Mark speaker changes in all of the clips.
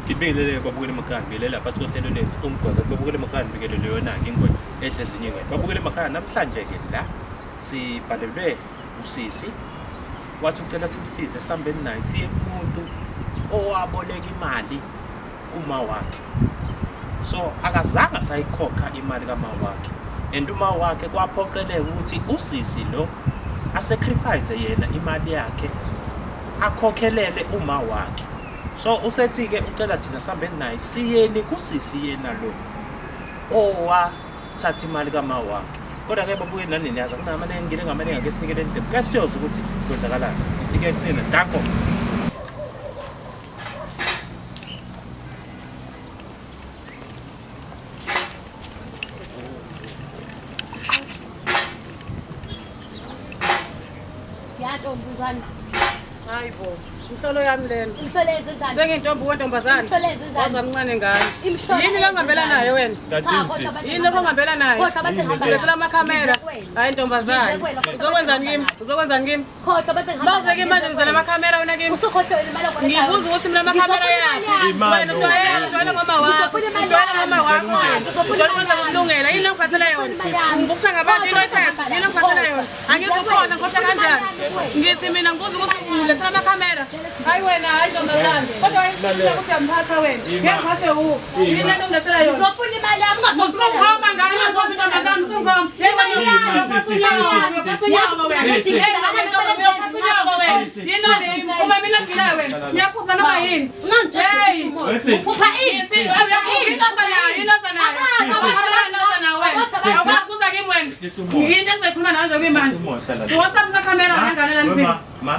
Speaker 1: Ngibingelele babukele emakhaya, ngibingelele lapha kohlelo lethu umgwaza babukele emakhaya ngibingelele yona-ke ingwenya edla ezinye ingwenya. Babukele emakhaya namhlanje-ke la sibhalelwe usisi wathi ucela simsize sihambeni naye siye kumuntu owaboleka imali kuma wakhe. So akazange asayikhokha imali kama wakhe and uma wakhe kwaphoqeleka ukuthi usisi lo asacrifice yena imali yakhe akhokhelele uma wakhe. So usethi-ke ucela thina sihambeni naye siyeni kusisi yena lo owathatha imali kama wakhe. Kodwa-ke babuye nani niyazi akunamaningi ngile ngamaningi ake sinikele indlebe ke siyozwa ukuthi kwenzakalani. Ngithi-ke kunina danko.
Speaker 2: Ya ntombi unjani?
Speaker 3: Hayi bo, imhlolo yami lena.
Speaker 2: Imhlolo yenze njani?
Speaker 3: Sengintombi wentombazane.
Speaker 2: Imhlolo yenze njani?
Speaker 3: Waza mncane ngane.
Speaker 2: Imhlolo
Speaker 3: Yini
Speaker 2: yenze
Speaker 3: lo ngihambela
Speaker 2: njani?
Speaker 3: nayo wena?
Speaker 2: Cha, kodwa abantu
Speaker 3: Yini lokho ongihambela nayo?
Speaker 2: Khohlwa abantu engihamba
Speaker 3: Ulethela
Speaker 2: nabo.
Speaker 3: amakhamera.
Speaker 2: Ngize kuwena.
Speaker 3: Hayi ntombazane.
Speaker 2: Ngize kuwena, khohlwa abantu
Speaker 3: Uzokwenzani kimi?
Speaker 2: engihamba nabo.
Speaker 3: Uzokwenzani kimi?
Speaker 2: Khohlwa abantu engihamba
Speaker 3: Baze
Speaker 2: nabo,
Speaker 3: kimi manje
Speaker 2: ngize
Speaker 3: ngizela
Speaker 2: kuwena.
Speaker 3: amakhamera wena kimi.
Speaker 2: Usukhohlwe imali okolekayo.
Speaker 3: Ngibuza ukuthi mina amakhamera
Speaker 2: Ngizofuna
Speaker 3: yakhe.
Speaker 2: imali yami.
Speaker 3: Wena ujwayele, ujwayele ngoma wakho.
Speaker 2: Ngizofuna imali
Speaker 3: Ujwayele
Speaker 2: yami.
Speaker 3: ngoma wakho wena.
Speaker 2: Ngizofuna
Speaker 3: Ujwayele
Speaker 2: imali
Speaker 3: kwenza
Speaker 2: yami.
Speaker 3: ngokulungela. Yini lokuphathela yona?
Speaker 2: Ngizofuna imali yami.
Speaker 3: Ngibukisa ngabantu into oyiphethe. Yini lokuphathela yona? Angizukhona ngikhohlwa kanjani? Ngithi mina ngibuza ukuthi ulethela amakhamera. Hayi wena, hayi ntombazane. Kodwa wayeshilo ukuthi uyamphatha wena. Ngeke ngiphathwe wuwe. Yini lento ongilethela yona?
Speaker 2: Ngizofuna imali yami ungazongitshela.
Speaker 3: Usukhomba ngane ntombazane usukhomba. Hey wena uyaphatha unyoko, uyaphatha unyoko wena. Hey uyaphatha unyoko wena. Yini le uma mina ngila wena. Ngiyaphupha noma yini?
Speaker 2: Ungangitshela
Speaker 3: Hey.
Speaker 2: Uphupha ini?
Speaker 3: Ngithi uyaphupha intosa nayo, intosa nayo. Intosa nayo wena. Awukwazi kuza kimi wena. Yinto engizoyikhuluma nawe njengoba imanje. WhatsApp amakhamera wena ngane la mzini.
Speaker 1: Ma,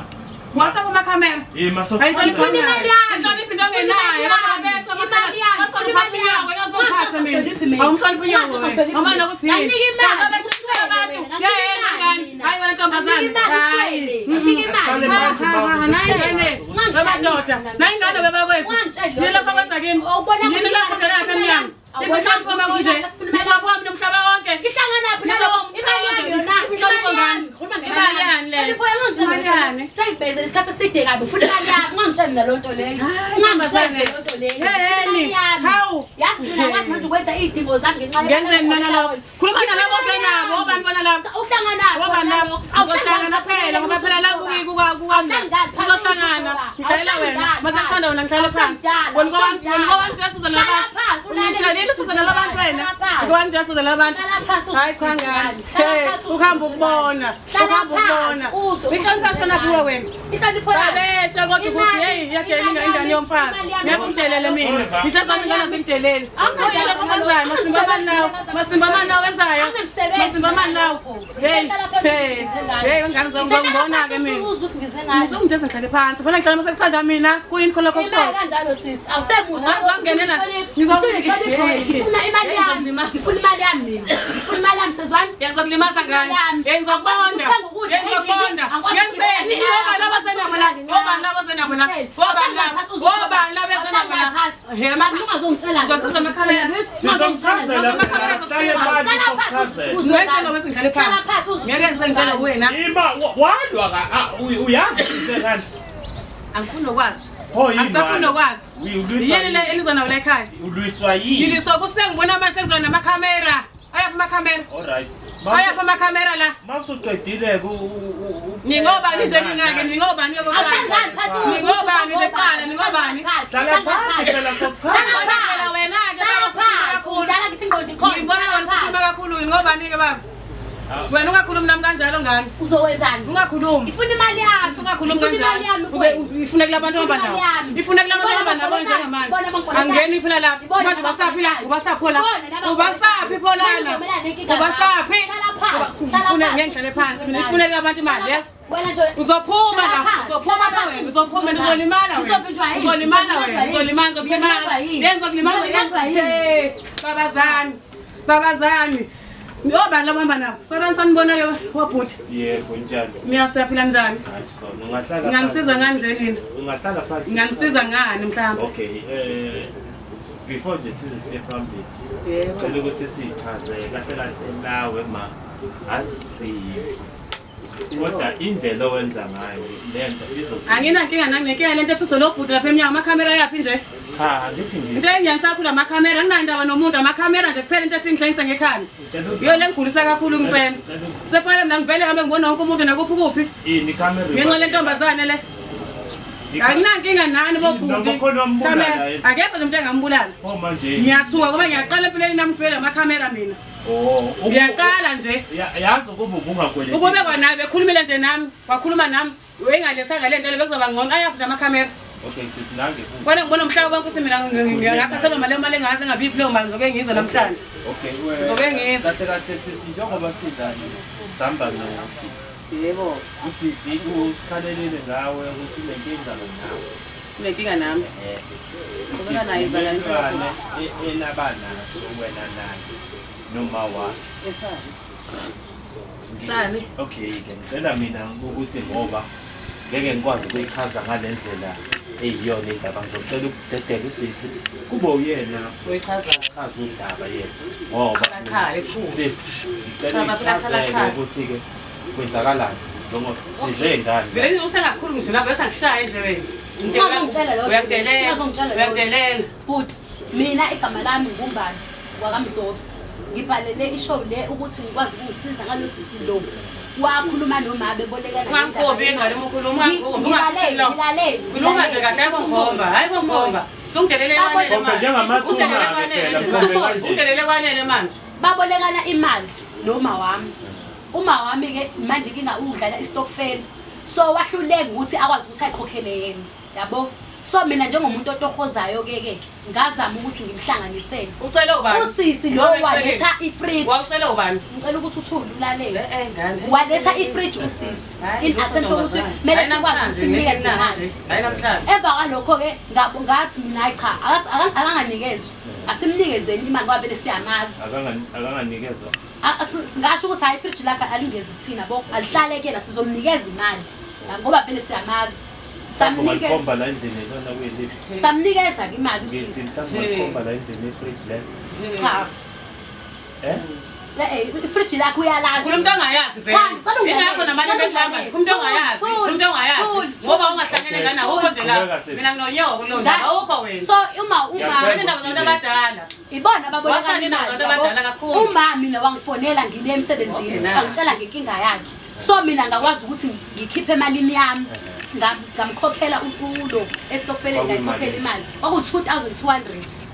Speaker 3: WhatsApp amakhamera.
Speaker 1: ima so
Speaker 3: Ayinhlonipho
Speaker 2: Ngifuna imali yami.
Speaker 3: Inhlonipho into ongenayo.
Speaker 2: Imali yami.
Speaker 3: Babesha
Speaker 2: Imali yami.
Speaker 3: amakhamera.
Speaker 2: Imali yami.
Speaker 3: Uyazongiphatha mina. Awumhloniphi unyoko wena. Ngoba nokuthi yini?
Speaker 2: Nganginika imali.
Speaker 3: Kanti abecikisa abantu.
Speaker 2: Nganginika
Speaker 3: Yeye
Speaker 2: imali
Speaker 3: ngane.
Speaker 2: mina.
Speaker 3: Hayi wena ntombazane.
Speaker 2: Nganginika imali,
Speaker 3: Hayi.
Speaker 2: uswele. Nganginika imali.
Speaker 3: Ha ha ha nayi ingane. Wemadoda. Nayi ingane bebakwethu.
Speaker 2: Ungangitsheli
Speaker 3: Yini lokho okwenza kimi?
Speaker 2: Awubona
Speaker 3: Yini
Speaker 2: ukuthi
Speaker 3: lokho ongena lapha emnyango?
Speaker 2: Awubona
Speaker 3: Inhlonipho uma
Speaker 2: ukuthi
Speaker 3: kunje.
Speaker 2: imali yami.
Speaker 3: Ngizobuka mina umhlaba wonke.
Speaker 2: Ngihlanganaphi nalo? Imali yami yona.
Speaker 3: Inhlonipho
Speaker 2: Imali
Speaker 3: ngane.
Speaker 2: yami. Khuluma
Speaker 3: Imali yani leyo?
Speaker 2: Inhlonipho yami ungangitsheli
Speaker 3: Imali yani?
Speaker 2: Sengibhezele isikhathi eside kabi. Ufuna imali yami. Ungangitsheli naloo nto leyo.
Speaker 3: Hayi,
Speaker 2: Ungangitsheli
Speaker 3: ntombazane.
Speaker 2: naloo nto leyo.
Speaker 3: Yeheni.
Speaker 2: Imali yami.
Speaker 3: Hawu.
Speaker 2: Yazi mina ngikwazi manje ukwenza iy'dingo zami ngenxa yemali
Speaker 3: Ngenzeni nona lokho? Khuluma nalabo
Speaker 2: Imali
Speaker 3: osenabo,
Speaker 2: yami.
Speaker 3: obani bona labo?
Speaker 2: Uhlanganaphi
Speaker 3: Obani labo? Uzohlangana phela ngoba phela la
Speaker 2: Awuhlangani phansi,
Speaker 3: kuzohlangana. Ngihlayela wena.
Speaker 2: Awuhlangani
Speaker 3: Masakuthanda wena ngihlayela phansi.
Speaker 2: Awuhlangani.
Speaker 3: Wena kowanjela siza
Speaker 2: Hlala
Speaker 3: nabantu.
Speaker 2: phansi, ulalele
Speaker 3: Ungitshelile siza nalabantu wena.
Speaker 2: Hlala phansi.
Speaker 3: Kowanjela siza nabantu.
Speaker 2: Hlala phansi,
Speaker 3: Hayi cha
Speaker 2: uzwe
Speaker 3: ngane.
Speaker 2: Hlala
Speaker 3: Hey,
Speaker 2: phansi,
Speaker 3: uhamba
Speaker 2: uzwe
Speaker 3: ukubona.
Speaker 2: Hlala
Speaker 3: Uhamba ukubona.
Speaker 2: phansi, uzwe
Speaker 3: Inhlonipho yashona kuwe wena.
Speaker 2: Inhlonipho yami.
Speaker 3: Babesha kodwa ukuthi
Speaker 2: Imali-
Speaker 3: hey iyadela
Speaker 2: imali
Speaker 3: ingane
Speaker 2: yami,
Speaker 3: yomfazi.
Speaker 2: imali yami.
Speaker 3: Ngeke umdelele mina. Ngisho zami ingane zingideleli.
Speaker 2: Anginandaba
Speaker 3: Uyena okwenzayo masimba
Speaker 2: nalokho.
Speaker 3: mani nawo. Masimba mani nawo wenzayo.
Speaker 2: Anginamsebenzi
Speaker 3: Masimba mani nawo.
Speaker 2: nalokho.
Speaker 3: Hey,
Speaker 2: Ngisehlala phansi
Speaker 3: hey.
Speaker 2: ngize ngayo.
Speaker 3: Hey ingane zami
Speaker 2: Ngisehlala
Speaker 3: ngibona ke
Speaker 2: phansi
Speaker 3: mina.
Speaker 2: uzwe ukuthi ngize ngayo.
Speaker 3: Ngizongijeza ngihlale phansi. Funa ngihlale mase kuthanda mina. Kuyini khona lokho
Speaker 2: Imali
Speaker 3: kusho?
Speaker 2: kanjalo sisi awusemuhle.
Speaker 3: Ungazongenela.
Speaker 2: Ngifuna imali
Speaker 3: Hey,
Speaker 2: yami.
Speaker 3: ngizokulimaza.
Speaker 2: Ngifuna imali yami mina. Ngifuna imali yami sezwani.
Speaker 3: Ngizokulimaza ngani? Ngizokubonda.
Speaker 2: Ukuthenga ukudla
Speaker 3: Ngizokubonda.
Speaker 2: endlini, angikwazi
Speaker 3: Ngenzeni?
Speaker 2: ukugibela
Speaker 3: Obani abasenabo la? Obani abasenabo la? Obani la? Obani abasenabo la? He ma.
Speaker 2: Ungazongitshela.
Speaker 3: Uzosiza amakhamera.
Speaker 2: Ungazongitshela.
Speaker 3: Amakhamera azokusiza. Ngiyetshela ukuthi ngihlale phansi. Ngeke ngisengitshele wena.
Speaker 1: Ima walwa ka uyazi ngani?
Speaker 3: Angifuni nokwazi.
Speaker 1: Oh yini?
Speaker 3: Angisafuni nokwazi. Yini le eliza nawo la ekhaya?
Speaker 1: Ulwiswa yini?
Speaker 3: Ngiliswa kusengibona manje sengiza namakhamera. Ayaphi amakhamera?
Speaker 1: Alright.
Speaker 3: Ayaphi amakhamera la?
Speaker 1: Masuqedile ku
Speaker 3: Ningobani nje nina-ke? Ningobani ke kokuqala?
Speaker 2: Awuhlangani phansi uzwe.
Speaker 3: Ningobani nje kuqala? Ningobani?
Speaker 1: Hlala phansi phela sokuchaza.
Speaker 3: Ngibona phela wena-ke
Speaker 2: Hlala
Speaker 3: baba usukhuluma
Speaker 2: phansi.
Speaker 3: kakhulu.
Speaker 2: Udala ngithi ingqondo ikhona.
Speaker 3: Ngibona wena usukhuluma kakhulu. Ningobani-ke baba? Wena ungakhulumi nami kanjalo ngane.
Speaker 2: Uzokwenzani?
Speaker 3: Ungakhulumi.
Speaker 2: Ifuna imali yami.
Speaker 3: Ungakhulumi
Speaker 2: Ifuna imali
Speaker 3: kanjalo.
Speaker 2: yami
Speaker 3: Uze
Speaker 2: kuwena.
Speaker 3: ifune kulabantu ohamba
Speaker 2: Ifuna
Speaker 3: nabo.
Speaker 2: imali yami.
Speaker 3: Ifune kulabantu
Speaker 2: Ibona
Speaker 3: ohamba nabo
Speaker 2: abangikolotayo.
Speaker 3: njengamanje.
Speaker 2: Ibona abangikolotayo.
Speaker 3: Angeni phela lapha.
Speaker 2: Ibona
Speaker 3: Manje ubasaphi la?
Speaker 2: abangikolotayo.
Speaker 3: Ubasaphi la?
Speaker 2: Ibona laba
Speaker 3: Ubasaphi pho lana?
Speaker 2: Manje uzomelana nenkinga zakho.
Speaker 3: Ubasaphi?
Speaker 2: Hlala phansi, hlala
Speaker 3: Ufune
Speaker 2: phansi.
Speaker 3: ngeke ngihlale phansi. Mina ifune kulabantu imali, yes?
Speaker 2: Wena nje
Speaker 3: Uzophuma
Speaker 2: Hlala
Speaker 3: la,
Speaker 2: phansi,
Speaker 3: uzophuma
Speaker 2: hlala
Speaker 3: la
Speaker 2: phansi.
Speaker 3: wena, uzophuma uzolimala wena.
Speaker 2: Uzovinjwa yini?
Speaker 3: Uzolimala wena,
Speaker 2: Uzolimazwa yini?
Speaker 3: uzolimala, uzokulimaza.
Speaker 2: Uzolimazwa yini?
Speaker 3: Yena uzokulimaza
Speaker 2: Uzolimazwa yini?
Speaker 3: Hey, babazani. Babazani. Obani labo hamba nabo? Sanibona sanibonayo wabhuti.
Speaker 1: Yebo njalo.
Speaker 3: Niya siyaphila njani?
Speaker 1: Hayi sikhona. Ungahlala.
Speaker 3: Nginganisiza ngani nje nina?
Speaker 1: Ungahlala phansi.
Speaker 3: Nginganisiza ngani mhlawumbe?
Speaker 1: Okay, before nje size siye phambili.
Speaker 3: Yebo.
Speaker 1: Cela ukuthi sichaze kahle kahle nawe ma asizi. Kodwa indlela owenza ngayo lento izothi
Speaker 3: Anginankinga nanginenkinga lento ephuzwe lo bhuti lapha emnyango amakhamera ayaphi nje?
Speaker 1: Cha, angithi ngithi.
Speaker 3: Into engiyanisa kakhulu amakhamera, anginayo indaba nomuntu, amakhamera nje kuphela into efike ingihlanyisa ngekhanda. Yiyo le ngigulisa kakhulu ngempela. Sefanele mina ngivele ngihambe ngibona wonke umuntu nakuphi kuphi.
Speaker 1: Ini ikhamera.
Speaker 3: Ngenxa lentombazane le. Anginankinga nani bobhuti.
Speaker 1: Noma khona wambulala
Speaker 3: Khamera.
Speaker 1: yena.
Speaker 3: Akekho nje umuntu engambulala.
Speaker 1: Pho manje.
Speaker 3: Ngiyathuka ngoba ngiyaqala empilweni nami ngifela amakhamera mina.
Speaker 1: Oh,
Speaker 3: Ngiyaqala nje.
Speaker 1: Yazi ukuba ubungakweleti.
Speaker 3: Ukube kwanaye bekhulumile nje nami, wakhuluma nami, wengalesanga le nto le bekuzoba ngcono. Ayaphi nje amakhamera.
Speaker 1: Okay, sithi nange futhi.
Speaker 3: Kona ngibona umhlaba wonke ukuthi mina ngingathathelwa mali mali engase ngabiphi leyo mali ngizoke ngizwe namhlanje.
Speaker 1: Okay,
Speaker 3: Ngizoke ngizwe.
Speaker 1: Kahle kahle sisi njengoba sidlala sihamba nosisi.
Speaker 3: Yebo,
Speaker 1: Usisi usikhalelile ngawe ukuthi unenkinga nawe.
Speaker 3: unenkinga nami. Ubona naye izala impela.
Speaker 1: Isivumelwano enaba naso wena naye noma wakhe.
Speaker 3: Esani. Sani.
Speaker 1: Okay, ke ngicela mina ukuthi ngoba ngeke ngikwazi ukuyichaza ngale ndlela eyiyona indaba ngizocela ukudedela usisi kube uyena
Speaker 3: Uyichaza.
Speaker 1: chaza udaba yena ngoba
Speaker 3: Khala ekhulu.
Speaker 1: sisi ngicela
Speaker 3: Chaza phela, khala,
Speaker 1: uyichazele
Speaker 3: khala.
Speaker 1: ukuthi-ke kwenzakalani njengoba size ngani
Speaker 3: Vele nje usengakhulumi nje lapho esangishaya nje wena.
Speaker 2: Ungazongitshela lutho.
Speaker 3: Uyakudelela.
Speaker 2: Ungazongitshela lutho.
Speaker 3: Uyakudelela.
Speaker 2: But mina igama lami nguMbali wakaMzobe. Ngibhalele ishow le ukuthi ngikwazi ukungisiza ngalosisi lo. Wakhuluma noma bebolekana.
Speaker 3: Ungangikhombi engane uma ukhuluma, ungangikhombi, ungasho lo.
Speaker 2: Ngilalele.
Speaker 3: Khuluma nje kahle ayikongikhomba, ayikongikhomba. Sungidelele kwanele
Speaker 1: Okay,
Speaker 3: manje.
Speaker 1: njengamathuna-ke
Speaker 3: Ungidelele
Speaker 1: phela,
Speaker 3: kwanele nje.
Speaker 1: mhlawumbe kanje.
Speaker 3: Ungidelele kwanele manje.
Speaker 2: Babolekana imali noma wami. Uma wami ke manje inkinga udlala istokfela. So wahluleka ukuthi akwazi ukuthi ayikhokhele yena. Yabo? So mina njengomuntu otohozayo ke ke ngazama ukuthi ngimhlanganisele.
Speaker 3: Ucele ubani?
Speaker 2: Usisi lo waletha ifridge.
Speaker 3: Wawucele ubani?
Speaker 2: Ngicela ukuthi uthule ulalele.
Speaker 3: Eh ngane.
Speaker 2: Waletha ifridge usisi. In attempt ukuthi kumele sikwazi ukuthi simnikeze imali.
Speaker 3: Hayi namhlanje.
Speaker 2: Emva kwalokho-ke ngathi mina hayi cha akanganikezwa. Asimnikezeni imali ngoba vele siyamazi.
Speaker 1: Akanganikezwa.
Speaker 2: Singasho ukuthi hayi ifridge lakhe alingezi kuthina bo alihlale kuyena sizomnikeza imali ngoba vele siyamazi. Samnikeza
Speaker 1: Samnikeza la endlini lona kuyiliphi?
Speaker 2: samnikeza-ke imali
Speaker 1: Ngithi
Speaker 2: usisi.
Speaker 1: mhlawumbe walikhomba la endlini ifridge le.
Speaker 2: Cha.
Speaker 1: Eh?
Speaker 2: Ifridge lakhe uyalazi.
Speaker 3: Khuluma into ongayazi vele.
Speaker 2: Cha, ngicela ungilalele.
Speaker 3: Ingakho namanye
Speaker 2: Ngicela
Speaker 3: bekuhamba nje. Khuluma into ongayazi.
Speaker 2: Thula,
Speaker 3: Khuluma into ongayazi.
Speaker 2: thula.
Speaker 3: Ngoba ungahlangene ngane awukho nje la.
Speaker 1: Qhubeka, sis.
Speaker 3: Mina nginonyoko kuleyo ndaba. Awukho wena.
Speaker 2: So uma uma
Speaker 3: Wena indaba zabantu abadala.
Speaker 2: ibona ababolekana
Speaker 3: Wasala indaba
Speaker 2: imali
Speaker 3: zabantu abadala
Speaker 2: yabo.
Speaker 3: kakhulu.
Speaker 2: Uma mina wangifonela ngile emsebenzini
Speaker 3: Okay, na.
Speaker 2: wangitshela ngenkinga yakhe. So mina ngakwazi ukuthi ngikhiphe emalini yami. Ngamkhokhela ulo estokfeleni ngayikhokhela imali. Kwaku 2200.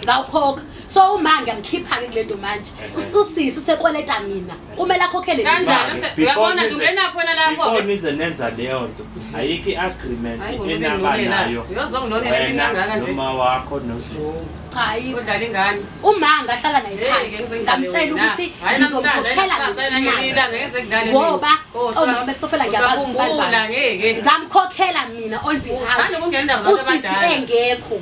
Speaker 2: Ngawukhokha. So uma ngiyamkhipha ke kulento manje. Usisi usekweleta mina. Kumele akhokhele mina.
Speaker 3: Kanjani? Uyabona nje ungenaphi wena lapho?
Speaker 1: Before nize nenza leyo nto, ayikho i-agreement
Speaker 3: Hayi, ngoba
Speaker 1: enaba
Speaker 3: ubengilonela.
Speaker 1: nayo.
Speaker 3: Uyozongilonela
Speaker 1: Wena
Speaker 3: mina kangaka nje.
Speaker 1: noma wakho nosisi.
Speaker 2: Cha ayikho.
Speaker 3: Udlala ingane.
Speaker 2: Uma ngahlala naye
Speaker 3: Hey,
Speaker 2: phansi
Speaker 3: ngeke ngize ngidlale
Speaker 2: ngamtshela
Speaker 3: wena.
Speaker 2: ukuthi
Speaker 3: Hayi namhlanje, hayi
Speaker 2: ngizomkhokhela
Speaker 3: nakusasa, hayi nangelinye
Speaker 2: imali.
Speaker 3: ilanga, ngeke ngize ngidlale mina.
Speaker 2: Ngoba
Speaker 3: Kodwa-
Speaker 2: omama besitofela ngiyabazi ukuthi
Speaker 3: Uyakhumbula,
Speaker 2: kanjani.
Speaker 3: ngeke.
Speaker 2: Ngamkhokhela mina on behalf.
Speaker 3: Uthanda ukungena indaba zabantu
Speaker 2: Usisi
Speaker 3: abadala.
Speaker 2: engekho.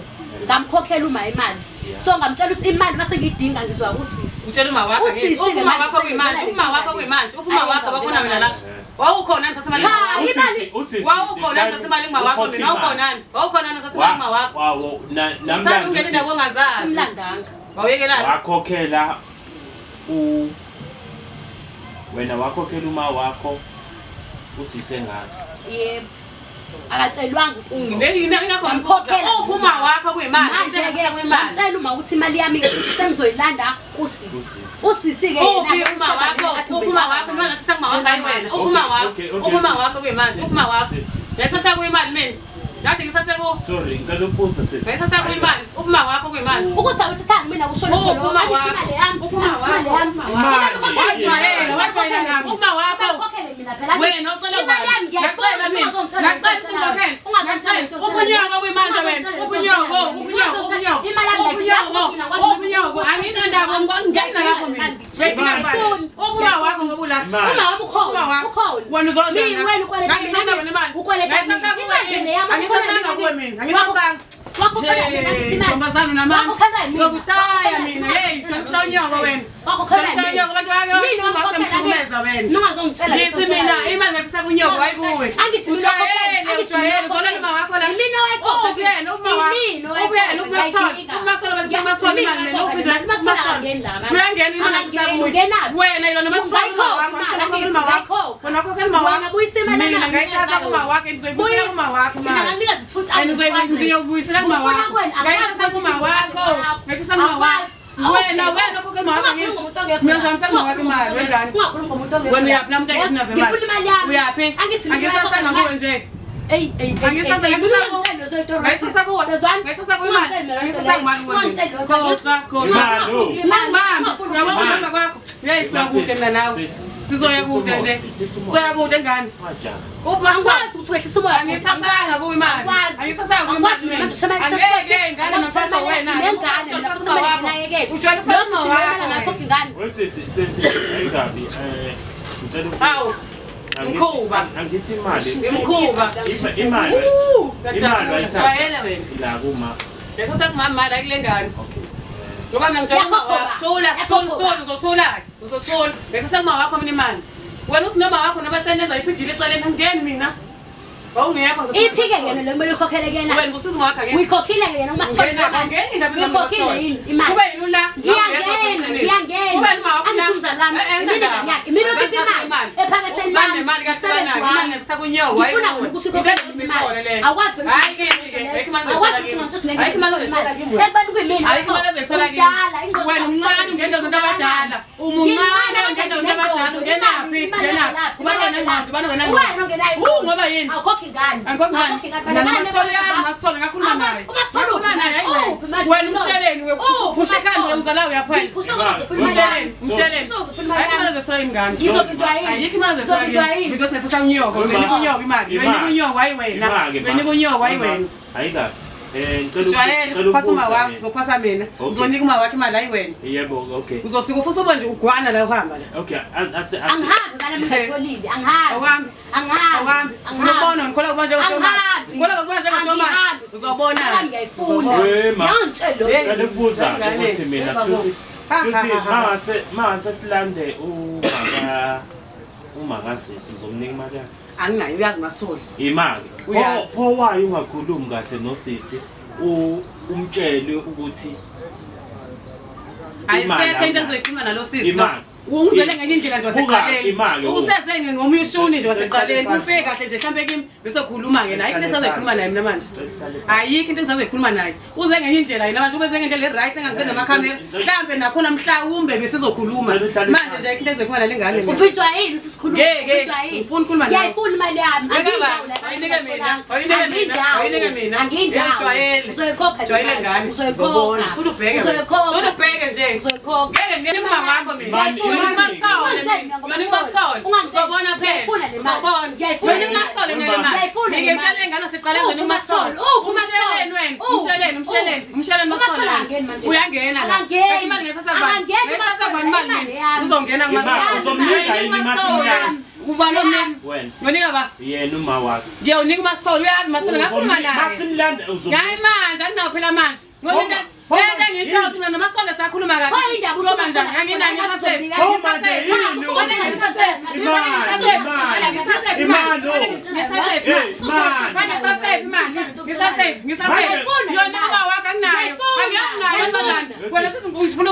Speaker 2: Ngamkhokhela uma imali. So ngamtshela ukuthi imali mase ngiyidinga ngizwa kusisi.
Speaker 3: Utshela uma wakho
Speaker 2: Usisi
Speaker 3: ngithi,
Speaker 2: ke
Speaker 3: uma
Speaker 2: manje
Speaker 3: wakho kuyimanje,
Speaker 2: sengenzela
Speaker 3: uma wakho
Speaker 2: le
Speaker 3: kuyimanje, uma wakho
Speaker 2: Ayenza
Speaker 3: wakhona wena la.
Speaker 2: njengamanje.
Speaker 3: Wawukhona nithatha imali
Speaker 2: Cha,
Speaker 3: kuma wakho.
Speaker 2: imali
Speaker 1: Usisi,
Speaker 3: Wawukhona
Speaker 1: the
Speaker 3: nithatha
Speaker 1: time
Speaker 3: imali kuma wakho mina,
Speaker 1: ukhokha
Speaker 3: wawukhona
Speaker 1: imali.
Speaker 3: nani? Wawukhona nithatha imali kuma wakho.
Speaker 1: Wawo,
Speaker 3: Uthanda ukungena indaba ongazazi.
Speaker 2: Simlandanga.
Speaker 3: Wawuyekelani?
Speaker 1: wakhokhela u wena wakhokhela uma wakho usise ngazi.
Speaker 2: Yebo. Akatshelwanga usisi.
Speaker 3: Ingakho
Speaker 2: Ngamkhokhela.
Speaker 3: Uphi uma wakho kuyimanje?
Speaker 2: Manje ke
Speaker 3: Kuyimanje.
Speaker 2: ngamtshela uma ukuthi imali yami sengizoyilanda kusisi. Usisi ke
Speaker 3: Uphi uma wakho? Uphi uma wakho? Mina ngathatha kuma wakho hayi wena. Uphi uma wakho?
Speaker 1: Okay, okay,
Speaker 3: Uphi uma
Speaker 1: sis.
Speaker 3: wakho kuyimanje? Uphi uma wakho?
Speaker 1: Sis.
Speaker 3: Ngayithatha kuyimali mina. Kade ngisathe ku
Speaker 1: Sorry, ngicela ukubuza sisi.
Speaker 3: ngayithatha kuyimali. Uphi uma wakho kuyimanje?
Speaker 2: Ukuthi awuthathanga mina kusho lutho
Speaker 3: Uphi
Speaker 2: lo.
Speaker 3: uma wakho?
Speaker 2: Angithi imali yami,
Speaker 3: Uphi uma
Speaker 2: angithi imali
Speaker 3: wakho?
Speaker 2: yami.
Speaker 1: Imali.
Speaker 3: Wajwayela, wajwayela kabi. Uma wakho.
Speaker 2: Ukhokhele mina phela.
Speaker 3: Wena ucela
Speaker 2: Imali
Speaker 3: ubani?
Speaker 2: yami ngiyayifuna,
Speaker 3: Ngiyacela mina.
Speaker 2: ungazongitshela
Speaker 3: Ngiyacela
Speaker 2: lutho,
Speaker 3: ukukhokhela.
Speaker 2: ungazongitshela
Speaker 3: Ngiyacela.
Speaker 2: lutho,
Speaker 3: Uphunyoko kuyimanje wena.
Speaker 2: ungazongitshela
Speaker 3: Uphunyoko,
Speaker 2: lutho,
Speaker 3: uphunyoko, uphunyoko.
Speaker 2: Imali yami
Speaker 3: Uphunyoko,
Speaker 2: ngiyayifuna,
Speaker 3: uphunyoko. Anginandaba ngingena lapho mina. Ngiyadinga imali. Uphi uma wakho ngoba ula.
Speaker 1: Imali.
Speaker 2: Uma wami ukhona,
Speaker 3: Uma wakho.
Speaker 2: ukhona.
Speaker 3: Wena uzonza
Speaker 2: Mina wena ukweleta mina.
Speaker 3: Ngangisasanga wena imali.
Speaker 2: Ukweleta mina.
Speaker 3: Ngangisasanga kuwe
Speaker 2: Imali
Speaker 3: yini?
Speaker 2: le yami,
Speaker 3: Angisasanga
Speaker 2: ukweleta
Speaker 3: kuwe mina. Angisasanga.
Speaker 2: Wakhokhela mina angithi imali.
Speaker 3: Ntombazane unamandla.
Speaker 2: Wakhokhela mina.
Speaker 3: Ngiyokushaya mina. Hey, shona ukushaya unyoko wena.
Speaker 2: Wakhokhela
Speaker 3: Shona ukushaya
Speaker 2: mina.
Speaker 3: unyoko abantu bake
Speaker 2: Mina wakhokhela
Speaker 3: mhlukumeza wena.
Speaker 2: Mina ungazongitshela lutho,
Speaker 3: Ngithi mina
Speaker 2: tshela
Speaker 3: imali ngasisa kunyoko hayi kuwe.
Speaker 2: Angithi mina
Speaker 3: Ujwayele,
Speaker 2: wakhokhela.
Speaker 3: ujwayele. Uzolala uma wakho la.
Speaker 2: Mina wayikhokha
Speaker 3: Uphi yena? Uyena uma wakho. Uyena uMasolo bese Masolo imali mina uphi nje? Uyangena imali akusakuyi. Wena yilona Masolo uma wakho, akukhokhela uma wakho. Wena ukhokhela uma wakho. Mina ngayithatha kuma wakho, ngizoyibuyisela kuma wakho
Speaker 2: Mina
Speaker 3: imali.
Speaker 2: ngakunikeza 2200.
Speaker 3: Ngiyobuyisela kuma wakho. Ngayithatha kuma wakho. Ngayithatha kuma wakho. Wena wena ukhokhela uma wakho ngisho. Mina ngizamisa kuma wakho imali wenzani?
Speaker 2: Ungakhulumi ngomuntu ongekho.
Speaker 3: Wena uyaphi namuntu engekho nazo imali?
Speaker 2: Ngifuna imali yami.
Speaker 3: Uyaphi?
Speaker 2: Angithi mina
Speaker 3: Angisasanga kuwe nje.
Speaker 2: Ey ey.
Speaker 3: Angisasa ngayithatha kuwe. Ngayithatha kuwe imali. Angisasanga imali kuwe. Khohlwa, khohlwa. Mama, uyabona ukuhamba kwakho? Uyayisiwa kude mina nawe. Sizoya kude nje. Sizoya kude ngane.
Speaker 1: Wajaha.
Speaker 3: Uphi Masolo?
Speaker 2: Angikwazi ukuthi wehlise umoya.
Speaker 3: Angithathanga kuwe imali. Angithathanga kuwe imali mina. Angeke ingane maphatha wena.
Speaker 2: Nengane mina futhi kumele nginakekele.
Speaker 3: Ujwayele ukuphatha uma wakho
Speaker 2: Ngakho
Speaker 3: wena.
Speaker 2: ingane.
Speaker 1: Wesisi sisi ayikabi ngicela
Speaker 3: Hawu, Mkhuba.
Speaker 1: Angithi imali.
Speaker 3: Imkhuba.
Speaker 1: Imali.
Speaker 3: Woo,
Speaker 1: Imali wayithatha.
Speaker 3: Jwayele wena.
Speaker 1: La kuma.
Speaker 3: Ngithatha kumama imali akule ngane.
Speaker 1: Okay.
Speaker 3: Ngoba mina ngijwayele uma
Speaker 2: Yakhokhoba.
Speaker 3: wakho. Thula, thula,
Speaker 2: Yakhokhoba.
Speaker 3: thula, uzothola. Uzothola. Ngithatha kuma wakho mina imali. Wena uthi noma wakho noba senenza iphidile eceleni angeni mina. Wawungekho ngizothatha
Speaker 2: Iphike
Speaker 3: kuma
Speaker 2: yena lo kumele ukhokhele kuyena.
Speaker 3: Wena usiza wakho angeke.
Speaker 2: Uyikhokhile ke yena uma
Speaker 3: Ungena angeni indaba
Speaker 2: Uyikhokhile yini imali?
Speaker 3: Kube yini ula?
Speaker 2: Ngiyangena, ngiyangena.
Speaker 3: Kube yini uma wakho
Speaker 2: Angithi umzali wami, mina ingane yakhe, mina ukhipha imali ephaketheni lami,
Speaker 3: Uzambe imali
Speaker 2: umsebenzi
Speaker 3: kaSibanani,
Speaker 2: wami.
Speaker 3: imali ngesakunyoka.
Speaker 2: Ngifuna wena ukuthi ukhokhele imali. Awukwazi phela
Speaker 3: Hayi
Speaker 2: ukuthi
Speaker 3: ke, ayikho imali
Speaker 2: awukwazi
Speaker 3: ezoyithola
Speaker 2: ukuthi
Speaker 3: kimi.
Speaker 2: ungantshontsha nengane
Speaker 3: Ayikho imali
Speaker 2: imali.
Speaker 3: ezoyithola kimi.
Speaker 2: Ekubeni kuyimina.
Speaker 3: Ayikho imali ezoyithola kimi.
Speaker 2: Udala, ingqondo
Speaker 3: Wena umncane ungena izinto abadala. Umuncane ungena izinto abadala ungenaphi? Ungenaphi? Ubani onengqondo? Ubani onengqondo?
Speaker 2: Wena ongenayo.
Speaker 3: Wu ngoba yini?
Speaker 2: Awukhokhi ingane.
Speaker 3: Angikhokhi ngani?
Speaker 2: Awukhokhi ingane.
Speaker 3: Mina noMasolo uyazi Masolo ngakhuluma naye.
Speaker 2: UMasolo
Speaker 3: Ngakhuluma naye hayi wena.
Speaker 2: uphi manje?
Speaker 3: Wena umsheleni
Speaker 2: Uphi
Speaker 3: uphusha ikhanda
Speaker 2: uMasolo?
Speaker 3: uzala uyaphela.
Speaker 2: Ngiphusha ngoba ngizofuna imali yami.
Speaker 3: Umsheleni, umsheleni.
Speaker 2: Ngizofuna imali
Speaker 3: Ayikho imali
Speaker 2: yami.
Speaker 3: ezoyithola ingane.
Speaker 2: Ngizophinjwa yini?
Speaker 3: Ayikho imali ezoyithola
Speaker 2: Ngizophinjwa
Speaker 3: kimi.
Speaker 2: yini?
Speaker 3: Ngizothi ngathatha unyoko, ngizonika unyoko imali. Ngiyonika unyoko hayi wena. Ngiyonika unyoko hayi wena.
Speaker 1: Ayikabi. Ngicela
Speaker 3: Jwayele uphatha uma wakho, uzophasa mina.
Speaker 1: Okay.
Speaker 3: Uzonika uma wakho imali hayi wena.
Speaker 1: Yebo, okay.
Speaker 3: Uzosuka ufuse ube nje ugwana la uhamba la.
Speaker 1: Okay, ase
Speaker 2: Angihambi imali yami ngiyitholile. Angihambi.
Speaker 3: Awuhambi.
Speaker 2: Angihambi.
Speaker 3: Awuhambi. Ufuna ukubona ngikholwa ukubona njengoThomas.
Speaker 2: Angihambi.
Speaker 3: Ngikholwa ukubona njengoThomas.
Speaker 2: Angihambi.
Speaker 3: Uzobona.
Speaker 2: Imali ngiyayifuna.
Speaker 1: We, ma.
Speaker 2: Yangitshela lokho.
Speaker 3: Hey.
Speaker 1: Ngicela ukubuza
Speaker 3: Ngane.
Speaker 1: ukuthi mina
Speaker 3: Hey, babo.
Speaker 1: kushuthi
Speaker 3: Ha, ha,
Speaker 1: kushuthi
Speaker 3: ha, ha.
Speaker 1: mangase silande umaka umakasisi uzomnika imali yakhe.
Speaker 3: Anginayo uyazi Masolo.
Speaker 1: Imali.
Speaker 3: Uyazi.
Speaker 1: Pho wayo ungakhulumi kahle nosisi umtshele ukuthi
Speaker 3: Ayisekho into engizoyikhuluma nalo sisi lo.
Speaker 1: Imali.
Speaker 3: Ungizele ngenye indlela nje waseqaleni.
Speaker 1: Imali.
Speaker 3: Useze ngomunye ushuni nje waseqaleni. Ufike kahle nje mhlambe kimi bese khuluma ke naye. Ayikho into engizoyikhuluma naye mina manje. Ayikho into engizoyikhuluma naye. Uze ngenye indlela yena manje ubeze ngendlela e-right engangize namakhamera. Mhlambe nakhona mhlawumbe besizokhuluma. Manje nje ayikho into engizoyikhuluma nale ngane mina.
Speaker 2: Uvinjwa yini ukuthi sikhulume?
Speaker 3: Ngeke,
Speaker 2: Uvinjwa yini?
Speaker 3: ngifuna ukukhuluma nawe.
Speaker 2: Ngiyayifuna imali yami.
Speaker 3: Ngeke
Speaker 2: Angiyindawo
Speaker 3: ba,
Speaker 2: la
Speaker 3: ayinike mina, ayinike mina, ayinike mina.
Speaker 2: Angiyindawo.
Speaker 3: Uyajwayele.
Speaker 2: Uzoyikhokha le
Speaker 3: Jwayele
Speaker 2: mali.
Speaker 3: ngane.
Speaker 2: Uzoyikhokha.
Speaker 3: Uzobona. Thula ubheke wena.
Speaker 2: Uzoyikhokha.
Speaker 3: Thula ubheke nje.
Speaker 2: Uzoyikhokha.
Speaker 3: Ngeke ngiyeke uma wakho mina.
Speaker 2: Ngiyayifuna.
Speaker 3: Yona uMasolo
Speaker 2: Ungangitsheli
Speaker 3: mina.
Speaker 2: mina
Speaker 3: Yona
Speaker 2: ngoMasolo.
Speaker 3: uMasolo.
Speaker 2: Ungangitsheli.
Speaker 3: Uzobona phela.
Speaker 2: Ngiyayifuna le mali.
Speaker 3: Uzobona.
Speaker 2: Ngiyayifuna
Speaker 3: Yona
Speaker 2: le mali.
Speaker 3: uMasolo mina le mali.
Speaker 2: Ngiyayifuna le
Speaker 3: Ngikutshela
Speaker 2: mali.
Speaker 3: ingane siqale
Speaker 2: Uphi
Speaker 3: ngene uMasolo.
Speaker 2: uMasolo? Uphi
Speaker 3: Umsheleni
Speaker 2: uMasolo?
Speaker 3: wena.
Speaker 2: Uphi?
Speaker 3: Umsheleni, umsheleni,
Speaker 2: Uphi?
Speaker 3: umsheleni
Speaker 2: uMasolo
Speaker 3: Masolo.
Speaker 2: akangeni manje.
Speaker 3: Uyangena la.
Speaker 2: Akangeni.
Speaker 3: Kanti imali ngesasa kubani?
Speaker 2: Akangeni
Speaker 3: Ngesasa
Speaker 2: uMasolo.
Speaker 3: kubani imali
Speaker 2: Imali
Speaker 3: mina?
Speaker 2: yami.
Speaker 3: Uzongena kuMasolo.
Speaker 1: Uzomnika
Speaker 3: Yona
Speaker 1: yini
Speaker 3: uMasolo.
Speaker 1: imali?
Speaker 3: Ubani omnika?
Speaker 1: Wena.
Speaker 3: Ngonika ba?
Speaker 1: Yena uma wakho.
Speaker 3: Ngiyawunika uMasolo. Uyazi Masolo ngakhuluma naye.
Speaker 1: Masimlande uzomnika.
Speaker 3: Hayi manje anginawo phela manje. Ngoba into lento engisho ukuthi mina noMasolo sakhuluma kahle.
Speaker 2: Pho indaba ukuthi
Speaker 3: Kuyoba njani?
Speaker 2: uMasolo
Speaker 3: Anginayo ngisase.